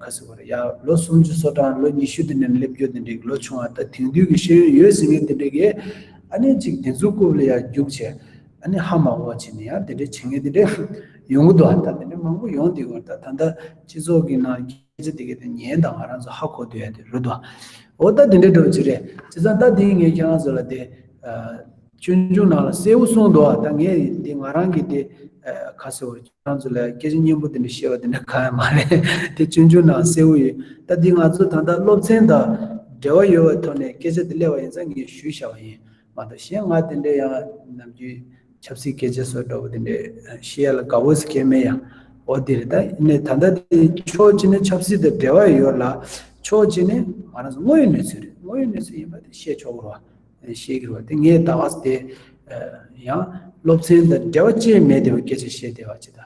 ག་ཟེར་བ་རེད། ཡ་ལོ་སུམ་ཅུ་སོ་གྲངས་ལོ་ཉི་ཤུ་དེ་འདྲ་སླེབས་རྒྱུ་དེ་འདྲའི་ལོ་ཆུང་བ་ད་དེང་དུས་ཀྱི་ཤེས་ཡོན་ཡོད་ཟེར་མཁན་དེ་འདྲ་གིས་ཨ་ནི་གཅིག་དེ་ཚོའི་རྐུབ་ལ་ཡ་རྒྱུགས་བྱས་ཨ་ནི་ཧ་མ་གོ་བ་བྱས་ནས་ཡ་དེ་འདྲ་བྱེད་མཁན་དེ་འདྲ་ཡོང་གི་འདུག་ད་དེ་འདྲ་མང་པོ་ཡོང་བསྡད་ཡོད་ད། ད་ལྟ་སྤྱི་ཚོགས་ཀྱི་ནང་སྐད་ཆ་དེ་ག་དེ་ཉན་དང་ང་རང་ཚོ་ཧ་གོ་སྡོད་ཡ་དེ་རེད་དོ། འོ་ད་དེ་འདྲའི་འགྲོ་ཅི་རེད། བྱས་ཙང་ད་དེ་ངས་ཁྱེད་རང་ཚོ་ལ་དེ་ཨ་ཆུང་ཆུང་ནང་ལ་གསལ་བོ་གསུངས་འདུག་ད་ངས་དེ་ང་རང་གི་དེ་ཨ་ག་ཟེར་བ་ཁྱེད་རང་ཚོ་ལ་སྐད་ཆ་སྙན་པོ་དེ་འདྲ་བཤད་པ་དེ་འདྲ་གང་ཡང་མ་རེད། དེ་ཆུང་ཆུང་ནང་གསལ་བོ་ཡོད། ད་དེ་ང་ཚོ་ད་ལྟ་སློབ་ཚན་དང་འབྲེལ་བ་ཡོད་པའི་ཐོག་ནས་སྐད་ཆ་དེ་སླེབས་པ་ཡིན་ཙང་ངས་ཞུས་བཞག་པ་ཡིན། མ་གཏོགས་གཞན་ང་དེ་འདྲའི་ཡང་ནམ་རྒྱུན་ཆབ་སྲིད་སྐད་ཆ་བཟོ་འདྲ་བོ་དེ་འདྲའི་བཤད་ཡ་ལ་དགའ་བོ་ཟེར་མཁན་མེད་ཡ། འོ་དེ་རེད། ད་ཡིན་ནའི་ད་ལྟ་དེ་ཕྱོགས་གཅིག་ནས་ཆབ་སྲིད་དང་འབྲེལ་བ་ཡོད་ལ་ཕྱོགས་གཅིག་ནས་ང་རང་ཚོ་དངོས་ཡོད་གནས་ཚུལ་རེད། དངོས་ཡོད་གནས་ཚུལ་ཡིན་པ་དེ་བཤད་ཆོག་གི་རེད་བ། བཤད་ཀྱི་རེད་བ། དེ་ངས་ད་ག་ས་དེ་ཡང་སློབ་ཚན་དང་འབྲེལ་བ་ཅི་ཡང་མེད་བསྡད་པའི་སྐད་ཆ་བཤད་བསྡད་པ་ཅིག་དང་།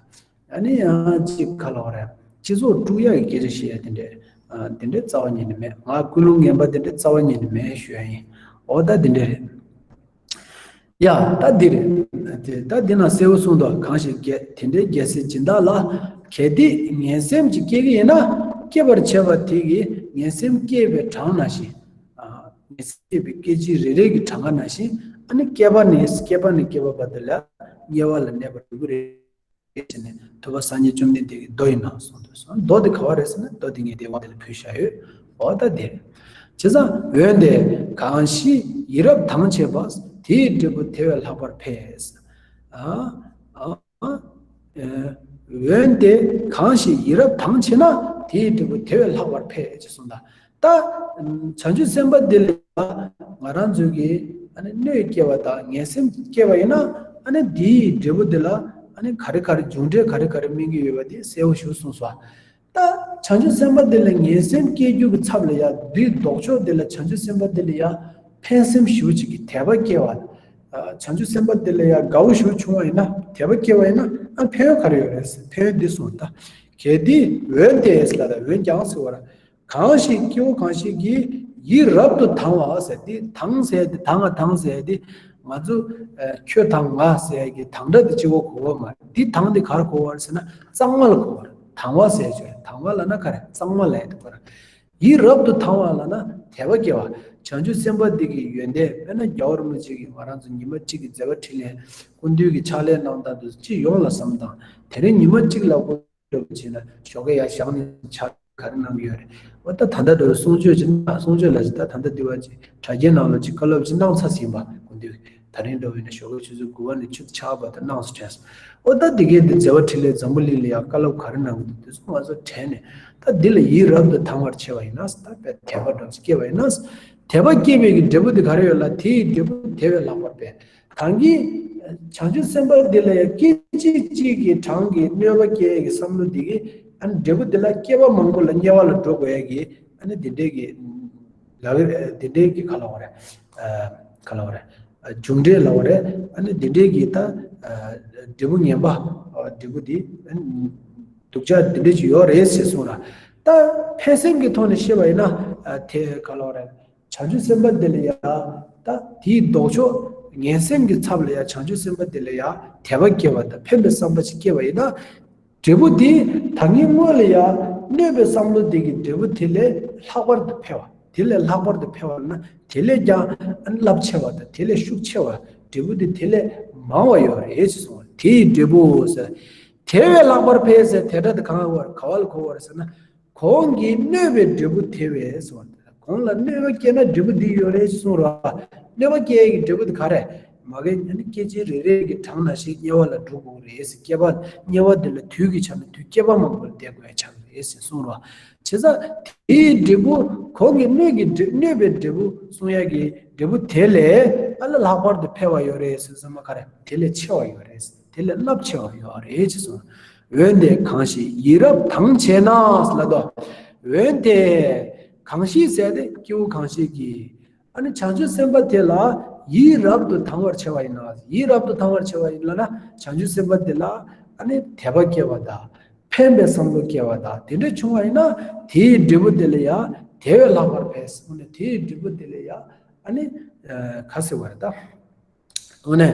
ཨ་ནི་ཡང་གཅིག་ག་ལབ་དགོས་རེད། སྤྱི་ཚོགས་དཀྲུག་ཡག་གི་སྐད་ཆ་བཤད་ཡ་དེ་འདྲས། ཨ་དེ་འདྲས་རྩ་བ་ཉིད་ནས་མེད། ང་ཀུན་སློང་ངན་པ་དེ་འདྲས་རྩ་བ་ཉིད་ནས་མེད་ཞུ་ཡ་ཡིན། འོ་ད་དེ་འདྲས་རེད། ཡ་ད་འདི་རེད། དེ་ད་འདི་ན་གསལ་བོ་གསུངས་འདུག་གང་ཞིག་རྒྱལ་དེ་འདྲའི་རྒྱལ་སྲས་སྦྱིན་བདག་ལ། གལ་ཏེ་ངན་སེམས་ཅིག་སྐྱེ་གི་ཡིན་ན། སྐྱེ་བར་བྱ་བ་དེ་གིས་ངན་སེམས་སྐྱེས་པའི་གྲངས་ནང་བཞིན། ཨ་ངན་སེམས་སྐྱེས་པའི་སྐད་ཅིག་རེ་རེ་གི་གྲངས་ཀ་ནང་བཞིན། ཨ་ནི་སྐྱེས་པ་ནས་སྐྱེས་པ་ནས་སྐྱེས་པ་བར་དུ་ལ་དམྱལ་བ་ལ་གནས་པར་འགྱུར་གྱི་རེད། ཟེར་ནས་ཐུབ་པ་སངས་རྒྱས་བཅོམ་ལྡན་འདས་ཀྱི་མདོ་ཡི་ནང་གསུངས་འདུག་གསུངས། མདོ་དེ་ག་བ་རེད་ཟེར་ན་མདོ་དེ་ངས་དེ་བ་དེ་ལ་ཕུལ་བཞག་ཡོད། འོ་ད་དེ་རེད། བྱས་ཙང་འོན་ཏེ་གང་ཞིག་ཡིད་རབ་དང་བྱེད་པ། དེའི་འབྲས་བུ་དེ་བས་ལྷག་པར་འཕེལ། ཨ་ཨ་ཨ་འོན་ཏེ་གང་ཞིག་ཡིད་རབ་དང་བྱེད་ན། དེའི་འབྲས་བུ་དེ་བས་ལྷག་པར་འཕེལ་ཅེས་གསུངས་ད། ད་བྱང་ཆུབ་སེམས་དཔའ་འདི་ལ་ང་རང་ཚོས་ཀྱིས་ཨ་ནི་གནོད་སྐྱེལ་བ་དང་ངན་སེམས་སྐྱེལ་བ་ཡིན་ན། ཨ་ནི་འདིའི་འབྲས་བུ་འདི་ལ་ཨ་ནི་ག་རེ་ག་རེ་མཇུག་འབྲས་ག་རེ་ག་རེ་སྨིན་གྱི་ཡོད་པ་དེ་གསལ་བོ་ཞིག་གསུངས་སོ། ད་བྱང་ཆུབ་སེམས་དཔའ་འདི་ལ་ངན་སེམས་སྐྱེ་རྒྱུ་གི་ཚབ་ལ་ཡང་འདིའི་ལྡོག་ཕྱོགས་འདི་ལ་བྱང་ཆུབ་སེམས་དཔའ་འདི་ལ་ཡང་ཕན་སེམས་ཞེ་པོ་ཅིག་གི་དད་པ་སྐྱེ་བ། བྱང་ཆུབ་སེམས་དཔའ་འདི་ལ་ཡང་དགའ་བོ་ཞེ་པོ་བྱུང་བ་ཡིན་ན། དད་པ་སྐྱེ་བ་ཡིན་ན་ཨ་ཕན་ཡོན་ག་རེ་ཡོད་རེད་ཟེར། ཕན་ཡོན་འདི་གསུངས་ད། གལ་ཏེ་འོན་ཏེ་ཟེར་ལ་ད་འོན་ཀྱང་ཟེར་བ་ར། གང་ཞིག་སྐྱེ་བོ་གང་ཞིག་གིས་ཡིད་རབ་ཏུ་དང་བ་ཟེར། འདི་དང་ཟེར་འདི་དང་ང་དང་ཟེར་འདི་ང་ཚོ་ཨ་ཁྱོད་དང་ང་ཟེར་གྱི་དང་སྒྲ་འདི་གཅིག་པོ་གོ་བ་མ་རེད། འདི་དང་འདི་གར་གོ་བ་རེད་ཟེར་ན་གཙང་མ་ལ་གོ་བ་རེད། དང་བ་ཟེར་ཆོག་རེད། དང་བ་ལབ་ན་ག་རེ་གཙང་མ་ལབ་ཡ་དེ་གོ་རེད། ཡིད་རབ་ཏུ་དང་བ་ལབ་ན་དད་པ་སྐྱེ་བ། བྱང་ཆུབ་སེམས་དཔའ་འདི་གི་ཡོན་ཏན་དཔེར་ན་རྒྱལ་བ་རིན་པོ་ཆེ་གིས་ང་རང་ཚོ་ཉི་མ་གཅིག་གི་མཛད་པ་འཕྲིན་ལས་སྐུ་མདུན་གྱི་ཕྱག་ལས་གནང་སྟངས་དེ་ཚོ་སྤྱི་ཡོངས་ལ་བསམ་སྟངས་དེ་རིང་ཉི་མ་གཅིག་ལ་སྐུ་འགྲོ་བྱས་ན་ཞོགས་ཀས་ཡར་བཞེངས་ནས་ཕྱག་ག་རེ་གནང་གི་ཡོད་རེད། འོ་ད་ད་ལྟ་འགྲོ་བའི་གསུང་ཆོས་ཅིག་གནང་། གསུང་ཆོས་ལ་ཅིག་ད་ད་ལྟ་འདི་བ་ཅིག་དྲ་རྒྱའི་ནང་ལ་ཅིག་བཀའ་སློབ་ཅིག་གནང་ཚར་ཟིན་པ་སྐུ་མདུན་ད་རིང་འགྲོ་བས་ན་ཞོགས་ཀས་ཆུ་ཚོད་དགུ་པ་ནས་ཆུ་ཚོད་ཆར་བར་དུ་གནང་སོང་དྲན་སོང་། འོ་ད་འདི་གའི་འདི་མཛད་པ་འཕྲིན་ལས་འཛམ་བུ་གླིང་ལ་ཡང་བཀའ་སློབ་ག་རེ་གནང་གི་འདུག་དེ་ཚོ་ང་ཚོ་དྲན་ནས་ད་འདི་ལ་ཡིད་རབ་ཏུ་དང་བར་བྱེད་པ་ཡིན་ན། ད་དཔེ་དད་པ་འདྲ་བོ་ཅིག་སྐྱེས་པ་ཡིན་ན། དད་པ་སྐྱེས་པའི་གི་འབྲས་བུ་འདི་ག་རེ་ཡོད་ལ་དེའི་འབྲས་བུ་དེ་བས་ལྷག་པར་འཕེལ། གང་གིས་བྱང་ཆུབ་སེམས་དཔའ་འདི་ལ་ཡང་སྐད་ཅིག་གཅིག་གི་གྲངས་ཀྱི་གནོད་པ་སྐྱེལ་ཡས་ཀྱི་བསམ་བློ་འདི་གིས་ཨ་ནི་འབྲས་བུ་འདི་ལ་སྐྱེ་བ་མང་པོ་ལ་དམྱལ་བ་ལ་འགྲོ་དགོས་ཡས་ཀྱི་ཨ་ནི་འདི་འདྲས་ཀྱི་ལ་འདི་འདྲས་ཀྱི་ག་ལབ་དགོས་རེད། ག་ལབ་དགོས་རེད། མཇུག་འབྲས་ལབ་དགོས་རེད། ཨ་ནི་འདི་འདྲས་ཀྱི་ད་འབྲས་བུ་ངན་པ་འབྲས་བུ་འདི་སྡུག་ཅག་འདི་འདྲས་ཅིག་ཡོད་རེད་ཟེར་གསུངས་ར། ད་ཕན་སེམས་ཀྱི་ཐོག་ནས་བཤད་པ་ཡིན་ན་དེ་ག་ལབ་དགོས་རེད། བྱང་ཆུབ་སེམས་དཔའ་འདི་ལ་ཡང་ད་དེའི་ལྡོག་ཕྱོགས་ངན་སེམས་ཀྱི་ཚབ་ལ་ཡང་བྱང་ཆུབ་སེམས་དཔའ་འདི་ལ་ཡང་དད་པ་སྐྱེ་བ་དང་ཕན་པའི་བསམ་པ་ཞིག་སྐྱེ་བ་ཡིན་ན། འབྲས་བུ་དེ་ད་ངའི་སྔོན་ལ་ཡང་གནོད་པའི་བསམ་བློ་དེ་གི་འབྲས་བུ་དེ་ལས་ལྷག་པར་དུ་འཕེལ་བ། དེ་ལས་ལྷག་པར་དུ་འཕེལ་བ་ན་དེ་ལས་ཀྱང་རླབས་ཆེ་བ་དང་དེ་ལས་ཤུགས་ཆེ་བ་འབྲས་བུ་དེ་དེ་ལས་མང་བ་ཡོད་རེད་ཅེས་གསུངས་པ་རེད། དེ་ཡི་འབྲས་བུ་ཟེར། དེ་བས་ལྷག་པར་འཕེལ་ཟེར་དེ་སྒྲ་དེ་གང་ག་བར་ག་བ་ལ་གོ་བ་རེད་ཟེར་ན། གོང་གི་གནོད་པའི་འབྲས་བུ་དེ་བས་གསུངས་པ་རེད། གོང་ལ་གནོད་པ་སྐྱེས་ན་འབྲས་བུ་འདི་ཡོད་རེད་གསུངས་ར། གནོད་པ་སྐྱེ་ཡས་ཀྱི་འབྲས་བུ་དེ་ག་རེ། མ་གི་ཨ་ནི་སྐད་ཅིག་རེ་རེ་གི་གྲངས་ནང་བཞིན་དམྱལ་བ་ལ་འགྲོ་དགོས་རེད་ཟེར། བསྐལ་པ་དམྱལ་བ་འདི་ལ་དུས་ཀྱི་ཆ་ནས་དུས་བསྐལ་པ་མང་པོ་ལ་བསྡད་དགོས་ཡ་ཆགས་རེད་ཟེར་གསུངས་རོ། བྱས་ཙང་དེའི་འབྲས་བུ། ཁོང་གི་གནོད་ཀྱི་འབྲས་གནོད་པའི་འབྲས་བུ་གསུང་ཡ་གི་འབྲས་བུ་དེ་ལས་ཨ་ལ་ལྷག་པར་དུ་འཕེལ་བ་ཡོད་རེད་ཟེར་ཙམ་པ་ག་རེ། དེ་ལས་ཆེ་བ་ཡོད་རེད། དེ་ལས་རླབས་ཆེ་བ་ཡོད་རེད་ཅེས་གསུངས། འོན་ཏེ་གང་ཞིག་ཡིད་རབ་དང་བྱས་ན་ལབ་དོ། འོན་ཏེ་གང་ཞིག་ཟེར་ཏེ་སྐྱེ་བོ་གང་ཞིག་གིས་ཨ་ནི་བྱང་ཆུབ་སེམས་དཔའ་དེ་ལ་ཡིད་རབ་ཏུ་དང་བར་བྱ་བ་ཡིན་ན། ཡིད་རབ་ཏུ་དང་བར་བྱ་བ་ཡིན་ལབ་ན་བྱང་ཆུབ་སེམས་དཔའ་དེ་ལ་ཨ་ནི་དད་པ་སྐྱེ་བ་དང་ཕན་པའི་བསམ་བློ་སྐྱེ་བ་དང་དེ་འདྲ་བྱུང་བ་ཡིན་ན་དེའི་འབྲས་བུ་དེ་ལ་ཡང་དེ་བས་ལྷག་པར་འཕེལ་ཟེར་ནས་དེའི་འབྲས་བུ་དེ་ལ་ཡང་ཨ་ནི་ཨ་ག་ཟེར་བ་རེད་ད། དངོས་གནས་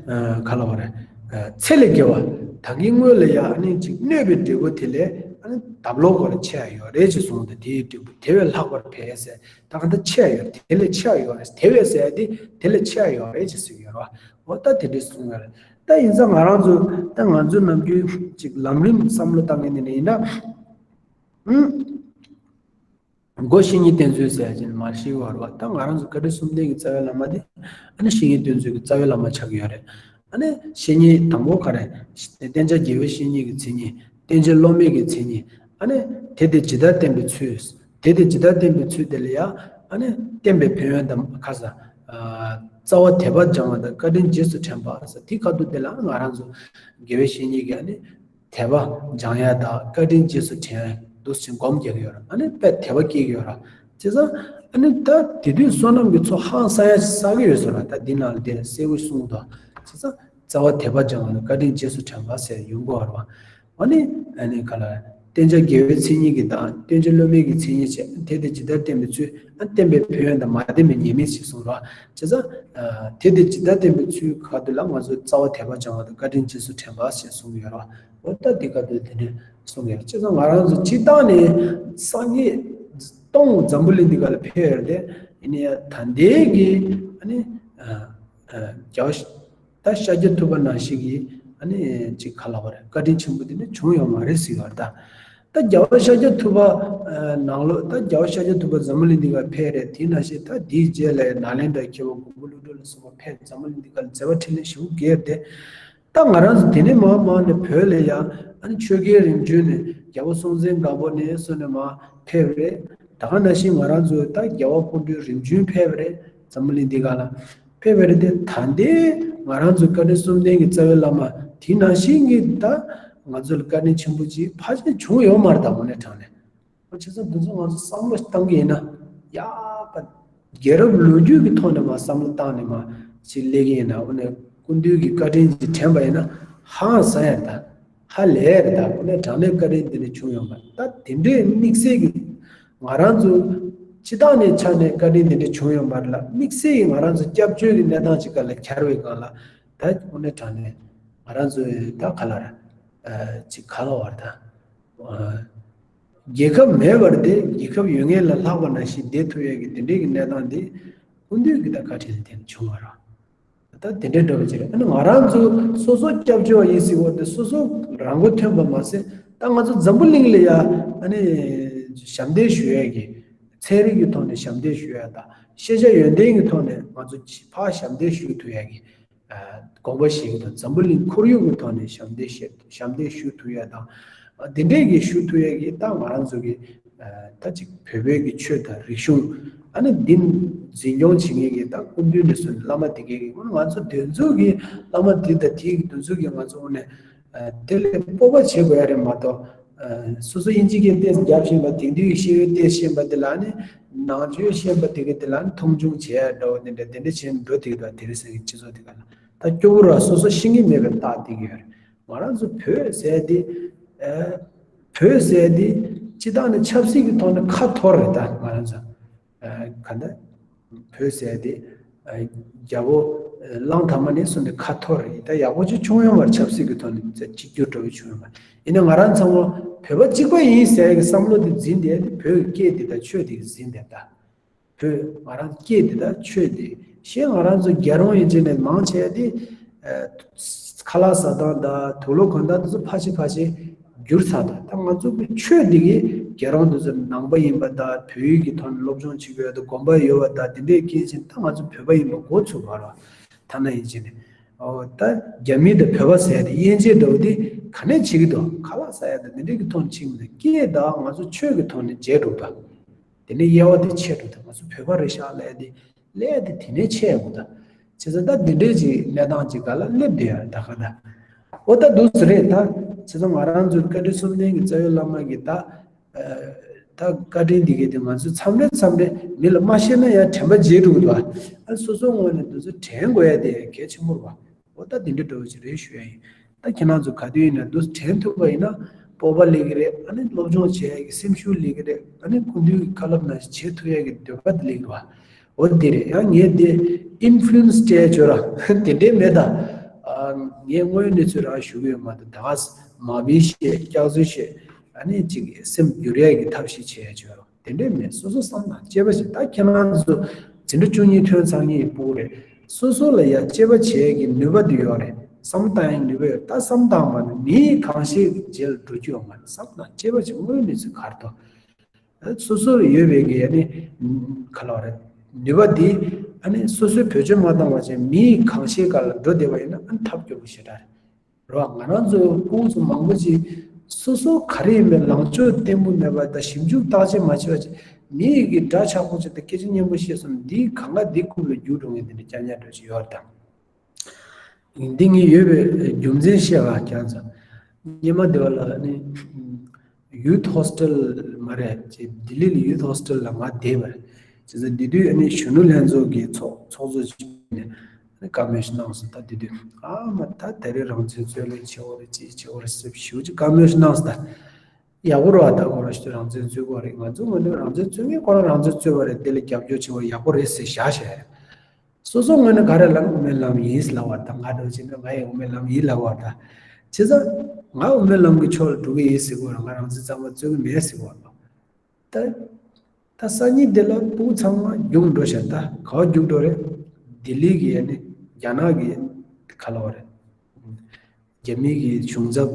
ཨ་ག་ལབ་དགོས་རེད། ཨ་ཚེ་ལས་བརྒལ་བ། ད་གིན་སྔོན་ལ་ཡང་ཨ་ནི་ཅིག་གནོད་པའི་འབྲས་བུ་དེ་ལས་ཨ་ནི་ལྡབ་ལོག་ག་ལ་ཆེ་ཡ་ཡོད་རེད་ཅེས་གསུངས་ཏེ། དེའི་འབྲས་བུ་དེ་བས་ལྷག་པར་འཕེལ་ཟེར། ད་ག་ད་ཆེ་ཡ་ཡོད་རེད། དེ་ལས་ཆེ་ཡ་ཡོད་རེད། དེ་བས་ཟེར་ཡ་དེ་དེ་ལས་ཆེ་ཡ་ཡོད་རེད་ཅེས་ཟེར་ཡོད་རེད་བ། འོ་ད་དེ་འདྲས་གསུངས་ཡོད་རེད། ད་ཡིན་ཙང་ང་རང་ཚོ་ད་ང་ཚོ་ནམ་རྒྱུན་ཅིག་ལམ་རིམ་བསམ་བློ་བཏང་མཁན་དེ་འདྲ་ཡིན་ན། ཨུམ། སྒོ་བཤེས་གཉེན་བསྟེན་ཚུལ་ཟེར་ཡ་ཅིག་མར་ཤེས་དགོས་རེད་བ། ད་ང་རང་ཚོ་བཀའ་དྲིན་གསུམ་ལྡན་གྱི་རྩ་བའི་བླ་མ་དེ་ཨ་ནི་བཤེས་གཉེན་བསྟེན་ཚུལ་གྱི་རྩ་བའི་བླ་མ་ཆགས་ཀྱི་ཡོད་རེད། ཨ་ནི་བཤེས་གཉེན་དང་པོ་ག་རེ། བསྟེན་བྱ་དགེ་བའི་བཤེས་གཉེན་གྱི་མཚན་ཉིད། བསྟེན་བྱ་སློབ་མའི་གི་མཚན་ཉིད། ཨ་ནི་དེ་དེ་ཇི་ལྟར་བསྟེན་པའི་ཚུལ། དེ་དེ་ཇི་ལྟར་བསྟེན་པའི་ཚུལ་དེ་ལ་ཡང་ཨ་ནི་བསྟེན་པའི་ཕན་ཡོན་དང་ཁ་ས། རྩ་བ་དད་པ་སྦྱང་བ་དང་བཀའ་དྲིན་རྗེས་སུ་དྲན་པ་ཟེར་དེ་ཁ་ཐུག་དེ་ལ་ང་རང་ཚོ་དགེ་བའི་བཤེས་གཉེན་གྱི་ཨ་ནི་དད་པ་སྦྱང་ཡ་དང་བཀའ་དྲིན་རྗེས་སུ་དྲན་ཡ་འདུག་སེ་སྒོམ་རྒྱག་གི་ཡོད་ར། ཨ་ནི་དཔེ་དད་པ་སྐྱེ་གི་ཡོད་ར། བྱས་ཙང་ཨ་ནི་ད་དེ་དུས་བསོད་ནམས་ཀྱི་ཚོགས་ཧང་སང་ཡ་བསགས་ཀྱི་ཡོད་ཟེར་ར། ད་འདི་ནང་ལ་དེ་གསལ་བོ་གསུངས་འདུག་བྱས་ཙང་རྩ་བ་དད་པ་སྦྱང་བ་དང་བཀའ་དྲིན་རྗེས་སུ་དྲན་པ་ཟེར་ཡོང་གི་ཡོད་ར། ཨ་ནི་ཨ་ནི་ག་ལ་བསྟེན་བྱ་དགེ་བའི་མཚན་ཉིད་ཀྱི་དང་བསྟེན་བྱ་སློབ་མའི་གི་མཚན་ཉིད་བྱས། དེ་དེ་ཇི་ལྟར་བསྟེན་པའི་ཚུལ། ཨ་བསྟེན་པའི་ཕན་ཡོན་དང་མ་བསྟེན་པའི་ཉེས་དམིགས་ཞེས་གསུངས་ར། བྱས་ཙང་དེ་དེ་ཇི་ལྟར་བསྟེན་པའི་ཚུལ་ཁ་ཐུག་ལ་ང་ཚོ་རྩ་བ་དད་པ་སྦྱང་བ་དང་བཀའ་དྲིན་རྗེས་སུ་དྲན་པ་ཞེས་གསུངས་ཡོད་ར། འོ་ད་འདི་ཁ་ཐུག་དེ་འདྲ་གསུངས་ཡོད། བྱས་ཙང་ང་རང་ཚོ་སྤྱིར་བཏང་ནས་སངས་རྒྱས་སྟོང་འཛམ་བུ་གླིང་འདི་ག་ལ་ཕེབས་ཡོད་རེད་དེ། ཡིན་ན་ཡང་ད་ལྟའི་གི་ཨ་ནི་རྒྱལ་བ་ད་ཤཱཀྱ་ཐུབ་པ་ནང་བཞིན་གྱི་ཨ་ནི་ཅིག་ག་ལབ་དགོས་རེད། བཀའ་དྲིན་ཆེན་པོ་དེ་འདྲ་བྱུང་ཡོད་མ་རེད་ཟེར་བ་ད། ད་རྒྱལ་བ་ཤཱཀྱ་ཐུབ་པ་ནང་ལོགས་ད་རྒྱལ་བ་ཤཱཀྱ་ཐུབ་པ་འཛམ་བུ་གླིང་འདི་ག་ཕེབས་རེད། དེ་ནང་བཞིན་ད་དེའི་རྗེས་ལ་ནཱ་ལེནྡྲའི་མཁས་པ་མགོན་པོ་ཀླུ་སྒྲུབ་ལ་སོགས་པ་ཕེབས་འཛམ་བུ་གླིང་འདི་ག་ལ་མཛད་པ་འཕྲིན་ལས་ཞེ་པོ་རྒྱས་ཏེ། ད་ང་རང་ཚོ་དེ་ནས་མར་མར་ནས་བོད་ལ་ཡང་ཨ་ནི་ཆོས་རྒྱལ་རིམ་བྱོན་ནས་རྒྱལ་པོ་སྲོང་བཙན་སྒམ་པོ་ནས་བཟུང་ནས་མར་ཕེབས་རེད། ད་ག་ནང་བཞིན་ང་རང་ཚོ་ད་རྒྱལ་བ་སྐུ་ཕྲེང་རིམ་བྱོན་ཕེབས་རེད། འཛམ་བུ་གླིང་འདི་ག་ལ་ཕེབས་རེད་དེ། ད་ལྟའི་ང་རང་ཚོ་བཀའ་དྲིན་གསུམ་ལྡན་གྱི་རྩ་བའི་བླ་མ་དེ་ནང་བཞིན་གྱི་ད་ང་ཚོ་ལ་བཀའ་དྲིན་ཆེན་པོ་ཅིག་ཕལ་ཆེར་བྱུང་ཡོད་མ་རེད། ད་དངོས་གནས་དྲང་གནས། བྱས་ཙང་དེ་ཚོ་ང་ཚོ་བསམ་བློ་བཏང་གི་ཡིན་ན་ཡག་པ། རྒྱལ་རབས་ལོ་རྒྱུས་ཀྱི་ཐོག་ནས་མར་བསམ་བློ་བཏང་ནས་མར་ཅིག་སླེབས་ཀྱི་ཡིན་ན། དངོས་གནས་སྐུ་མདུན་གྱི་བཀའ་དྲིན་ཅིག་དྲན་པ་ཡིན་ན་ཧང་སང་ཡ་རེད་ད། ཧ་ལས་རེད་ད། དངོས་གནས་དྲང་གནས་བཀའ་དྲིན་དེ་འདྲ་བྱུང་ཡོད་མ་རེད་ད། དེ་འདྲའི་དམིགས་བསལ་གྱི་ང་རང་ཚོ་སྤྱི་བཏང་ནས་ཆ་ནས་བཀའ་དྲིན་དེ་འདྲ་བྱུང་ཡོད་མ་རེད་ལ། དམིགས་བསལ་གྱི་ང་རང་ཚོ་སྐྱབས་བཅོལ་གྱི་གནས་སྟངས་ཅིག་སྒང་ལ་གྱར་བའི་སྒང་ལ་ད་དངོས་གནས་དྲང་གནས་ང་རང་ཚོ་ད་ག་ལ་རེད། ཅིག་ག་ལ་བར་ད། རྒྱལ་ཁབ་མེད་པར་ཏེ་རྒྱལ་ཁབ་ཡོད་མཁན་ལ་ལྷག་པ་ནང་བཞིན་བསྡད་ཐུབ་ཡས་ཀྱི་དེ་འདྲའི་གི་གནས་སྟངས་འདི་སྐུ་མདུན་གྱི་ད་བཀའ་དྲིན་ལ་བརྟེན་ནས་བྱུང་བ་རེད། ད་དེ་འདྲའི་འདྲ་བ་ཅིག་རེད། ཨ་ནི་ང་རང་ཚོ་སོ་སོ་སྐྱབས་བཅོལ་བ་ཡིན་ཟེར་བ་དེ་སོ་སོ་རང་མགོ་ཐོན་པ་མ་ཟད། ད་ང་ཚོ་འཛམ་བུ་གླིང་ལ་ཡ་ཨ་ནི་ཞབས་འདེགས་ཞུ་ཡས་ཀྱི་ཚན་རིག་གི་ཐོག་ནས་ཞབས་འདེགས་ཞུ་ཡས་དང་ཤེས་བྱ་ཡོན་ཏན་གྱི་ཐོག་ནས་ང་ཚོ་ཕར་ཞབས་འདེགས་ཞུ་ཐུབ་ཡས་ཀྱི་དགོངས་པ་བཞེས་ཀྱི་འདུག་འཛམ་བུ་གླིང་ཁོར་ཡུག་གི་ཐོག་ནས་ཞབས་འདེགས་ཞུ་ཞབས་འདེགས་ཞུ་ཐུབ་ཡ་དང་། དེ་འདྲས་ཀྱི་ཞུ་ཐུབ་ཡ་གི་ད་ང་རང་ཚོ་གི་ད་ཅིག་བོད་པའི་གི་ཆོས་དང་རིག་གཞུང་ཨ་ནི་འདི་འཛིན་སྐྱོང་བྱེད་མཁན་གྱི་ད་སྐུ་མདུན་ནས་བཟུང་བླ་མ་དེ་གའི་གི་ང་ཚོ་དེ་ཚོ་གི་བླ་མ་དེ་དང་དེ་གི་དེ་ཚོ་གི་ང་ཚོ་ནས་དེ་ལས་སྤོབས་པ་བྱེད་དགོས་ཡ་རེད་མ་གཏོགས། སོ་སོ་དབྱིན་ཇི་སྐད་ཏོག་ཙམ་རྒྱབ་ཤེས་པ། དེང་དུས་ཀྱི་ཤེས་ཡོན་ཏོག་ཙམ་ཤེས་པ་དེ་ལ་ནི་ནང་ཆོས་ཤེས་པ་དེ་ག་དེ་ལ་ནི་མཐོང་ཆུང་བྱེད་ཡ་འདྲ་བོ་དེ་འདྲ་དེ་འདྲ་བྱས་ནས་འགྲོ་བསྡད་ཀྱི་འདུག་དེང་སང་གི་སྤྱི་ཚོགས་དེ་ག་ལ་ད་སྐྱོ་པོ་ར། སོ་སོ་ཤེས་ཀྱི་མེད་པའི་རྟགས་དེ་ག་ཡོད་རེད། ང་རང་ཚོ་བོད་ཟེར་དེ་བོད་ཟེར་དེ་སྤྱི་བཏང་ནས་ཆབ་སྲིད་ཀྱི་ཐོག་ནས་ཁ་འཐོར་རེད། ད་ང་རང་ཚོ་ག་འདྲ། བོད་ཟེར་དེ། རྒྱལ་པོ་གླང་དར་མ་ནས་བཟུང་ནས་ཁ་འཐོར་རེད། ད་ཡག་པོ་ཅིག་བྱུང་ཡོད་མ་རེད། ཆབ་སྲིད་ཀྱི་ཐོག་ནས་གཅིག་གྱུར་འདྲ་བོ་བྱུང་ཡོད་མ་རེད། ཡིན་ན་ང་རང་ཚང་མ་བོད་པ་གཅིག་པ་ཡིན་ཟེར་གྱི་བསམ་བློ་དེ་འཛིན་བསྡད་དེ། བོད་ཀྱི་སྐད་དེ་དང་ཆོས་དེ་གི་འཛིན་བསྡད་ད། བོད་ང་རང་སྐད་དེ་དང་ཆོས་དེ་གཞན་ང་རང་ཚོ་རྒྱལ་རོང་ཡན་ཆད་ནས་མང་ཆེ་དེ། ཁ་ལག་ཟ་སྟངས་དང་དུག་ལོག་གོན་སྟངས་དེ་ཚོ་ཕལ་ཆེར་ཕལ་ཆེར་འགྱུར་ཚར་འདུག་ད་ང་ཚོ་གི་ཆོས་འདི་གི་རྒྱལ་རོང་དེ་ཚོ་ནང་པ་ཡིན་པ་དང་བོད་ཡིག་གི་ཐོག་ནས་སློབ་སྦྱོང་བྱེད་དགོས་ཡ་དང་དགོན་པ་ཡོད་པ་དང་དེ་འདྲའི་རྐྱེན་བྱས་ད་ང་ཚོ་བོད་པ་ཡིན་པ་འགོ་ཚུགས་པ་རེད། ཐ་ན་ཡིན་ཕྱིན་ནས། ཨོ་ད་རྒྱ་མི་དང་བོད་པ་ཟེར་ཡ་དེ་དབྱེ་འབྱེད་འདྲ་བོ་དེ་ག་ནས་བྱེད་ཀྱི་འདུག་ཁ་ལག་ཟ་ཡ་དང་དེ་འདྲའི་གི་ཐོག་ནས་བྱེད་ཀྱི་མི་འདུག་སྐད་དང་ང་ཚོ་ཆོས་ཀྱི་ཐོག་ནས་བྱེད་འགྲོ་གི་འདུག་དེ་ནས་དབྱེ་བ་དེ་ཕྱེ་འགྲོ་འདུག་ང་ཚོ་བོད་པ་རེད་ཤག་ལབ་ཡ་དེ་ལས་དེ་དེ་ནས་ཆད་ཡོང་གི་འདུག་བྱས་ཙང་ད་འདི་འདྲའི་ཅིག་གནས་སྟངས་ཅིག་སྒང་ལ་སླེབས་བསྡད་ཡོད་རེད་ད་ག་ད། ཨོ་ད་འདུག་སེ་རེད་ད། བྱས་ཙང་ང་རང་ཚོའི་བཀའ་དྲིན་གསུམ་ལྡན་གྱི་རྩ་བའི་བླ་མ་གིས་ད། ད་བཀའ་དྲིན་འདི་གའི་དེ་ང་ཚོས་མཚམས་རེ་མཚམས་རེ་མི་ལ་མ་བཤད་ན་ཡང་དྲན་པ་བརྗེད་འགྲོ་གི་འདུག་ཨ་སོ་སོའི་ངོས་ནས་འདི་ཚོ་དྲན་དགོས་ཡ་དེ་གལ་ཆེན་པོ་རེད་པ། འོ་ད་འདི་འདྲ་འདྲ་བོ་ཞིག་རེད་ཞུ་ཡ་ཡིན། ད་ཁྱེད་རང་ཚོ་ག་དུས་ཡིན་ན་འདུག་དྲན་ཐུབ་པ་ཡིན་ན་སྤོབས་པ་སླེབས་ཀྱི་རེད། ཨ་ནི་སློབ་སྦྱོང་བྱེད་ཡ་གི་སེམས་ཤུགས་སླེབས་ཀྱི་རེད། ཨ་ནི་སྐུ་མདུན་གྱི་བཀའ་སློབ་ནང་བཞིན་བྱེད་ཐུབ་ཡ་གི་འདོད་པ་དེ་སླེབས་ཀྱི་རེད་པ། འོ་དེ་རེད། ཡང་ངས་དེ་ཨིན་ཕུ་ལུ་ཨེན་སི་སྤྲད་ཆོག་ར་དེ་འདྲའི་མེད་ད། ཨ་ངས་དངོས་ཡོད་གནས་ཚུལ་རང་ཞུ་གི་ཡོད་མ་གཏོགས་ད་ག་ས་མ་བིན་བཤད་སྐྱག་རྫུན་བཤད། ཨ་ནི་ཅིག་སེམས་བསྒྱུར་ཡ་གི་ཐབས་ཤེས་བྱེད་ཡ་ཆོག་ར་དེ་འདྲའི་མེད། སོ་སོ་བསམ་དང་དཔྱད་པ་བྱེད། ད་ཁྱེད་རང་ཚོ་འཛིན་གྲྭ་བཅུ་གཉིས་ཐོན་ཚར་མཁན་གྱི་ཕྲུ་གུ་རེད། སོ་སོ་ལ་ཡ་དཔྱད་པ་བྱེད་ཡ་གི་ནུས་པ་དེ་ཡོད་རེད། བསམ་བློ་བཏང་ཡ་གི་ནུས་པ་ཡོད། ད་བསམ་བཏང་བ་ནི་མིའི་གང་ཤེས་ཀྱི་རྗེས་ལ་འགྲོ་རྒྱུ་ཡོད་མ་རེད། བསམ་དང་དཔྱད་པ་བྱེད། དངོས་ཡོད་གནས་ཚུལ་ག་རེ་འདུག་སོ་སོར་ཡོད་པའི་གི་ཨ་ནི་ག་ལབ་རེད། ནུས་པ་འདི་ཨ་ནི་སོ་སོའི་བེད་སྤྱོད་མ་བཏང་བ་བྱས་མིའི་གང་ཤེས་སྒང་ལ་འགྲོ་བསྡད་པ་ཡིན་ན་ཨ་ནི་ཐབས་སྐྱོ་པོ་ཞེ་དྲག་རེད། རེད་བ། ང་རང་ཚོ་ཕྲུ་གུ་ཚོ་མང་པོ་ཅིག་སོ་སོ་ག་རེ་ཡིན་པའི་ལངས་ཕྱོགས་བརྟན་པོ་མེད་པ་དང་ཞིབ་འཇུག་བརྟག་དཔྱད་མ་བྱས་པ་ཅིག་མིའི་གི་འདྲ་ཆགས་པོ་ཅིག་དང་སྐད་ཆ་སྙན་པོ་བཤད་སོང་ན་འདིའི་གང་ག་འདི་རྐུབ་ལ་རྒྱུག་འགྲོ་མཁན་དེ་འདྲ་རྐྱང་རྐྱང་འདྲ་ཅིག་ཡོད་རེད་ད། འདི་ངས་ཡོད་པའི་རྒྱུ་མཚན་བཤད་པ་ཀྱང་ཚ། སྔོན་མ་དེ་བ་ལ་ནི་ཡུ་ཐི་ཧོ་སི་ཊེལ་མ་རེད་ཅེས་ལྡི་ལི་ལ་ཡུ་ཐི་ཧོ་སི་ཊེལ་ལ་ང་བསྡད་པ་རེད། བྱས་ཙང་དེ་དུས་ཨ་ནི་གཞོན་ནུ་ལྷན་ཚོགས་ཀྱི་ཚོགས་ཚོགས་གཙོ་ཅིག་ནས་ཨ་ནི་བཀའ་མོལ་ཞིག་གནང་སོང་། ད་དེ་དུས་ཨ་མ་ད་དེ་རིང་རང་བཙན་རྩོད་ལེན་བྱེད་དགོས་རེད་ཅེས་བྱེད་དགོས་རེད་ཟེར་ཞེ་པོ་ཅིག་བཀའ་མོལ་ཞིག་གནང་སོང་ད། ཡག་པོ་རེད་བ། ད་ཁོ་རང་ཞིག་རང་བཙན་རྩོད་དགོས་རེད། ང་ཚོ་ངོས་ནས་རང་བཙན་རྩོད་མཁན་ཁོ་རང་རང་བཙན་རྩོད་པ་རེད། དེ་ལ་རྒྱབ་སྐྱོར་བྱེད་པ་ཡག་པོ་རེད་ཟེར་བཞག་བཞག་ཡ་རེད། སོ་སོ་ངོས་ནས་ག་རེ་ལབ་ན་དབུ་མའི་ལམ་ཡིན་ལབ་པ་དང་། ང་འདྲ་བྱས་ན་ང་ཡང་དབུ་མའི་ལམ་ཡིན་ལབ་པ་དང་། བྱས་ཙང་ང་དབུ་མའི་ལམ་གྱི་ཕྱོགས་ལ་འགྲོ་གི་ཡིན་ཟེར་གོ་ར། ང་རང་བཙན་གཙང་མ་རྩོད་ཀྱི་མེད་ཟེར་གོ་ར། ད་ད་སང་ཉིན་དེ་ལ་ཕྲུ་གུ་ཚང་མ་རྒྱུགས་འགྲོ་ཤག་ད་ག་པར་རྒྱུགས་འགྲོ་རེད། ལྡི་ལི་གི་ཨ་ནི་རྒྱ་ནག་གི་ག་ལབ་རེད། རྒྱ་མི་གི་གཞུང་ཚབ་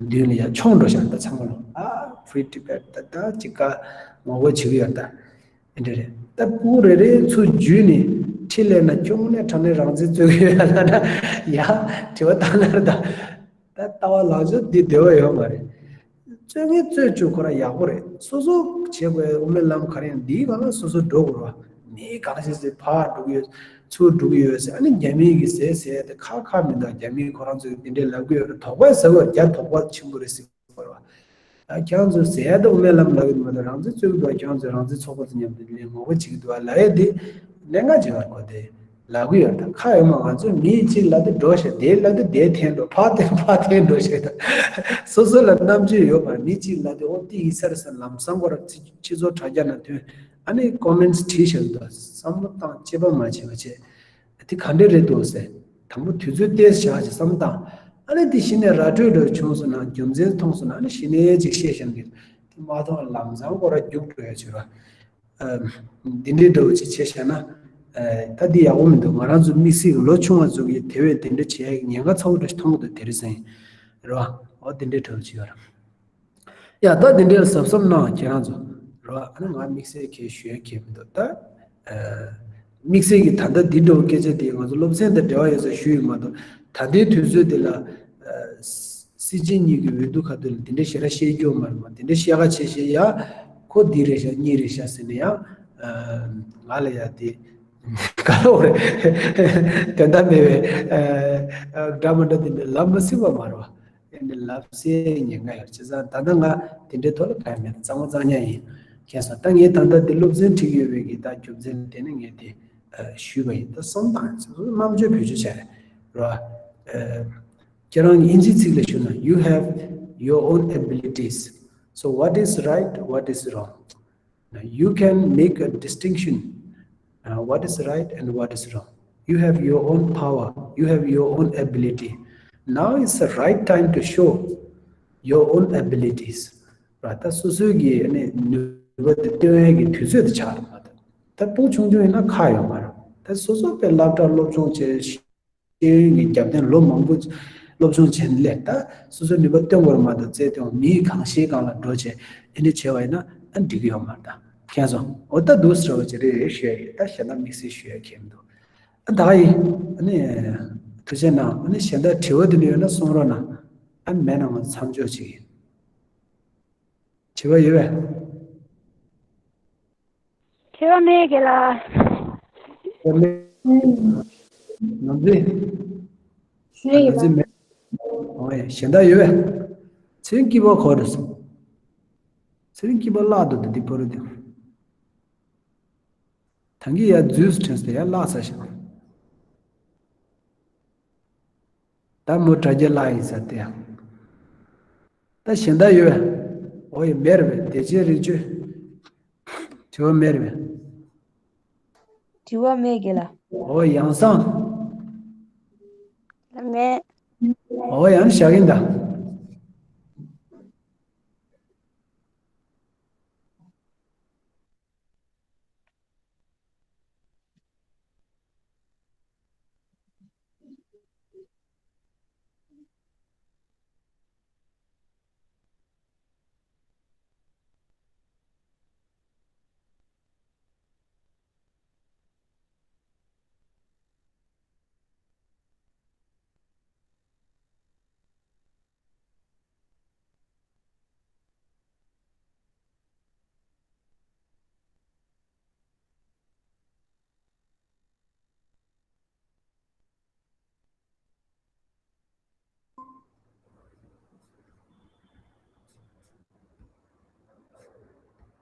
མདུན་ལ་ཡར་མཆོངས་འགྲོ་ཤག་ད་ཚང་མ་ལ་ཨ་Free Tibet ད་ད་ཅིག་ཀ་ངོ་རྒོལ་བྱེད་ཀྱི་ཡོད་ད། ཨེ་འདྲ་རེད། ད་ཕྲུ་གུ་རེ་རེའི་ཚུར་འཇུས་ནས་ཁྲིད་སླེབས་ན་ཁྱོད་དངོས་གནས་དྲང་གནས་རང་བཙན་རྩོད་ཀྱི་ཡོད་ལབ་ན་ཡ་དྲི་བ་བཏང་ན་རེད་ད། ད་ལྟ་བ་ལངས་ཕྱོགས་འདི་བདེ་བོ་ཡོད་མ་རེད། རྩོད་མཁན་རྩོད་བཅུག་ཁོ་རང་ཡག་པོ་རེད། སོ་སོ་བྱེད་དགོས་དབུ་མའི་ལམ་ག་རེ་ཡིན་འདིའི་སྒང་ལ་སོ་སོ་འགྲོ་དགོས་རེད་བ། མིའི་གང་ཤེས་ཟེར་ཕར་འགྲོ་གི་ཡོད། ཚུར་འགྲོ་གི་ཡོད་ཟེར་ཨ་ནི་རྒྱ་མིའི་གི་ཟེར་ཟེར་དེ་ཁ་ཁ་མི་འདུག་རྒྱ་མིའི་ཁོ་རང་ཚོས་འདི་འདྲས་ལབ་གི་ཡོད་རེད། དོགས་པ་ཟེར་བ་རྒྱ་དོགས་པ་ཆེན་པོ་རེད་ཟེར་གི་ཡོད་རེད་བ། ཨ་ཁྱེད་རང་ཚོས་ཟེར་ཡ་དེ་དབུ་མའི་ལམ་ལབ་གི་མ་གཏོགས་རང་བཙན་རྩོད་གི་འདུག་ཁྱེད་རང་ཚོས་རང་བཙན་ཚོགས་པ་ཚོ་མཉམ་དུ་ལས་ངོ་རྒོལ་བྱེད་གི་འདུག་ལབ་ཡ་དེ་གནད་འགག་ཆེ་བར་གོ་དེ། ལབ་གི་ཡོད་ད། ཁ་ཡོད་མ། ང་ཚོས་མི་གཅིག་ལབ་དུས་འགྲོ་ཤག་དེ་ལབ་དུས་དེ་འཐེན་འགྲོ། ཕར་འཐེན་ཕར་འཐེན་འགྲོ་ཤག་ད། སོ་སོ་ལ་རྣམ་དཔྱོད་ཡོད་པ་མི་གཅིག་ལབ་དུས་འོ་དེ་ཡིན་ས་རེད་ཟེར་ལམ་སང་ཁོ་ར་སྤྱི་སྤྱི་ཚོགས་དྲ་རྒྱ་ནང་ཐོན། ཨ་ནི་ཀོ་མེན་ཊི་བྲིས་བཞག་གི་འདུག་བསམ་བློ་བཏང་དཔྱད་པ་མ་བྱས་པ་བྱས། དེ་ག་འདྲས་རེད་འདུག་ཟེར། དང་པོ་དུས་ཚོད་ཏོག་ཙམ་བཞག་ཅིག་བསམ་བློ་བཏང་། ཨ་ནི་དེ་གཞི་ནས་ར་སྤྲོད་འདྲ་བྱུང་སོང་ན་རྒྱུ་མཚན་མཐོང་སོང་ན་ཨ་ནི་གཞི་ནས་ཅིག་བཤད་བཞག་གི། དེ་མ་མཐོང་ལམ་སང་ཁོ་ར་རྒྱུགས་འགྲོ་ཡ་བྱོས་ར། འདི་འདྲའི་འདྲ་བོ་ཅིག་བྱས་བཞག་ན། ད་འདི་ཡག་པོ་མི་འདུག་ང་རང་ཚོ་དམིགས་བསལ་གྱི་ལོ་ཆུང་བ་ཚོ་གིས་དེ་བས་དེ་འདྲ་བྱེད་ཡ་གི་ཉེན་ཁ་ཚ་བོ་འདྲ་ཞིག་མཐོང་གི་འདུག་དེ་རིང་སང་། རེད་བ། འོ་དེ་འདྲའི་འདྲ་བོ་ཅིག་ཡོད་རེད། ཡ་ད་དེ་འདྲའི་གཟབ་གཟབ་གནང་ཁྱེད་རང་ཚོ། རེད་བ། ཨ་ནི་ང་དམིགས་བསལ་གྱི་ཞུ་ཡ་གལ་མི་འདུག་ད་དམིགས་བསལ་གྱི་ད་ལྟ་འདི་འདྲ་བོ་སྐད་ཆ་དེ་ང་ཚོ་སློབ་ཚན་དང་འབྲེལ་བ་ཡོད་ས་ཞུ་ཡི་མ་གཏོགས་ད་ལྟའི་དུས་ཚོད་འདི་ལ། སྲིད་སྤྱི་གཉིས་ཀྱི་འོས་བསྡུ་ཁ་ཐུག་ལ་དེ་འདྲ་ཞེ་དྲག་བཤད་རྒྱུ་མ་རེད་མ། དེ་འདྲ་བཤད་ག་བྱེད་བཤད་ཡ། ཁོ་འདི་རེད་ཤག་གཉིས་རེད་ཤག་ཟེར་ནས་ཡ། ང་ལ་ཡ་དེ། ག་ལ་འོ་རེད། དོན་དག་མེད་པའི་འདྲ་མི་འདྲ་དེ་འདྲ་ལབ་མ་སྲིད་པ་མ་རེད་བ། དེ་འདྲ་ལབ་སའི་ཉེན་ཁ་ཡོད། བྱས་ཙང་ད་ལྟ་ང་དེ་འདྲའི་ཐོག་ལ་ག་ཡང་མེད། གཙང་མ་གཙང་རྐྱང་ཡིན། མཁྱེན་སོང་། ད་ངས་ད་ལྟ་འདི་སློབ་ཚན་ཁྲིད་ཀྱི་ཡོད་པའི་གི་ད་རྒྱུ་མཚན་ལ་བརྟེན་ནས་ངས་དེ་ཞུས་པ་ཡིན། ད་བསམ་བཏང་ཡིན། རྣམ་དཔྱོད་བེད་སྤྱོད་བྱས་རེད་བ། ཁྱེད་རང་གི་ཨིན་ཇིའི་ཚིག་ལ་ཞུ་ན། You have your own abilities. So what is right, what is wrong? Now you can make a distinction, uh, what is right and what is wrong. You have your own power, you have your own ability. Now is the right time to show your own abilities. ར་ད་སོ་སོའི་གི་ནི་ནུས་པ་དེ་སྟོན་ཡས་ཀྱི་དུས་ཚོད་དེ་ཆགས་རེད་མ་གཏོགས། ད་ཕྲུ་གུ་ཆུང་ཆུང་ཡིན་ན་ཁག་ཡོད་མ་རེད། ད་སོ་སོ་དཔེ་སློབ་གྲྭ་སློབ་སྦྱོང་བྱས། ཤེས་ཡོན་གྱི་རྒྱབ་རྟེན་ལོ་མང་པོ་སློབ་སྦྱོང་བྱས་ནས་སླེབས། ད་སོ་སོའི་ནུས་པ་སྟོན་དགོས་རེད་མ་གཏོགས་རྩལ་སྟོན་མིའི་གང་ཤེས་སྒང་ལ་འགྲོ་བྱས་ཨེ་འདྲ་བྱས་པ་ཡིན་ན་ཨ་འགྲིག་གི་ཡོད་མ་རེད། ད་མཁྱེན་སོང་། འོ་ད་འདུག་ཟེར་བ་ཅིག་རེད་ཞུ་ཡ་ཡིན། ད་གཞན་དག་དམིགས་བསལ་ཞུ་ཡ་གལ་མི་འདུག་ད་ཡིན། ཨ་ནི། ཐུགས་རྗེ་གནང་། ཨ་ནི་གཞན་དག་དྲི་བ་དེ་འདྲ་ཡོད་ན་གསུང་རོགས་གནང་། ཨ་ནི་མེད་ན་ང་མཚམས་འཇོག་བྱེད་ཀྱི་ཡིན། དྲི་བ་ཡོད་པས། དྲི་བ་མེད་དགེ་ལགས། དྲི་བ་མེད། ནམ་རྒྱུན། ནམ་རྒྱུན་མེད། ཨོ་ཡ། གཞན་དག་ཡོད་པས། ཚེ་རིང་སྐྱིད་པོ་གོ་རེད་སོང་། ཚེ་རིང་སྐྱིད་པོ་བརླག་འདུག་ད་འདི་པོ་རུ་འདུག་ད་གིན་ཡར་འཛུལ་དྲན་སོང་། ཡར་བརླག་ཚར་ཤག་ད་མོ་དྲ་རྒྱ་བརླག་ཡིན་ས་དེ་ཡང་། ད་གཞན་དག་ཡོད་པས། ཨོ་ཡ། མེད་རེད་པས། བདེ་ཆེན་རིག་བྱེད། དྲི་བ་མེད་རེད་པས། དྲི་བ་མེད་དགེ་ལགས། ཨོ་ཡ། ཡང་སང་། མེད། ཨོ་ཡ། ཨ་ནི་བཞག་གིན་ད།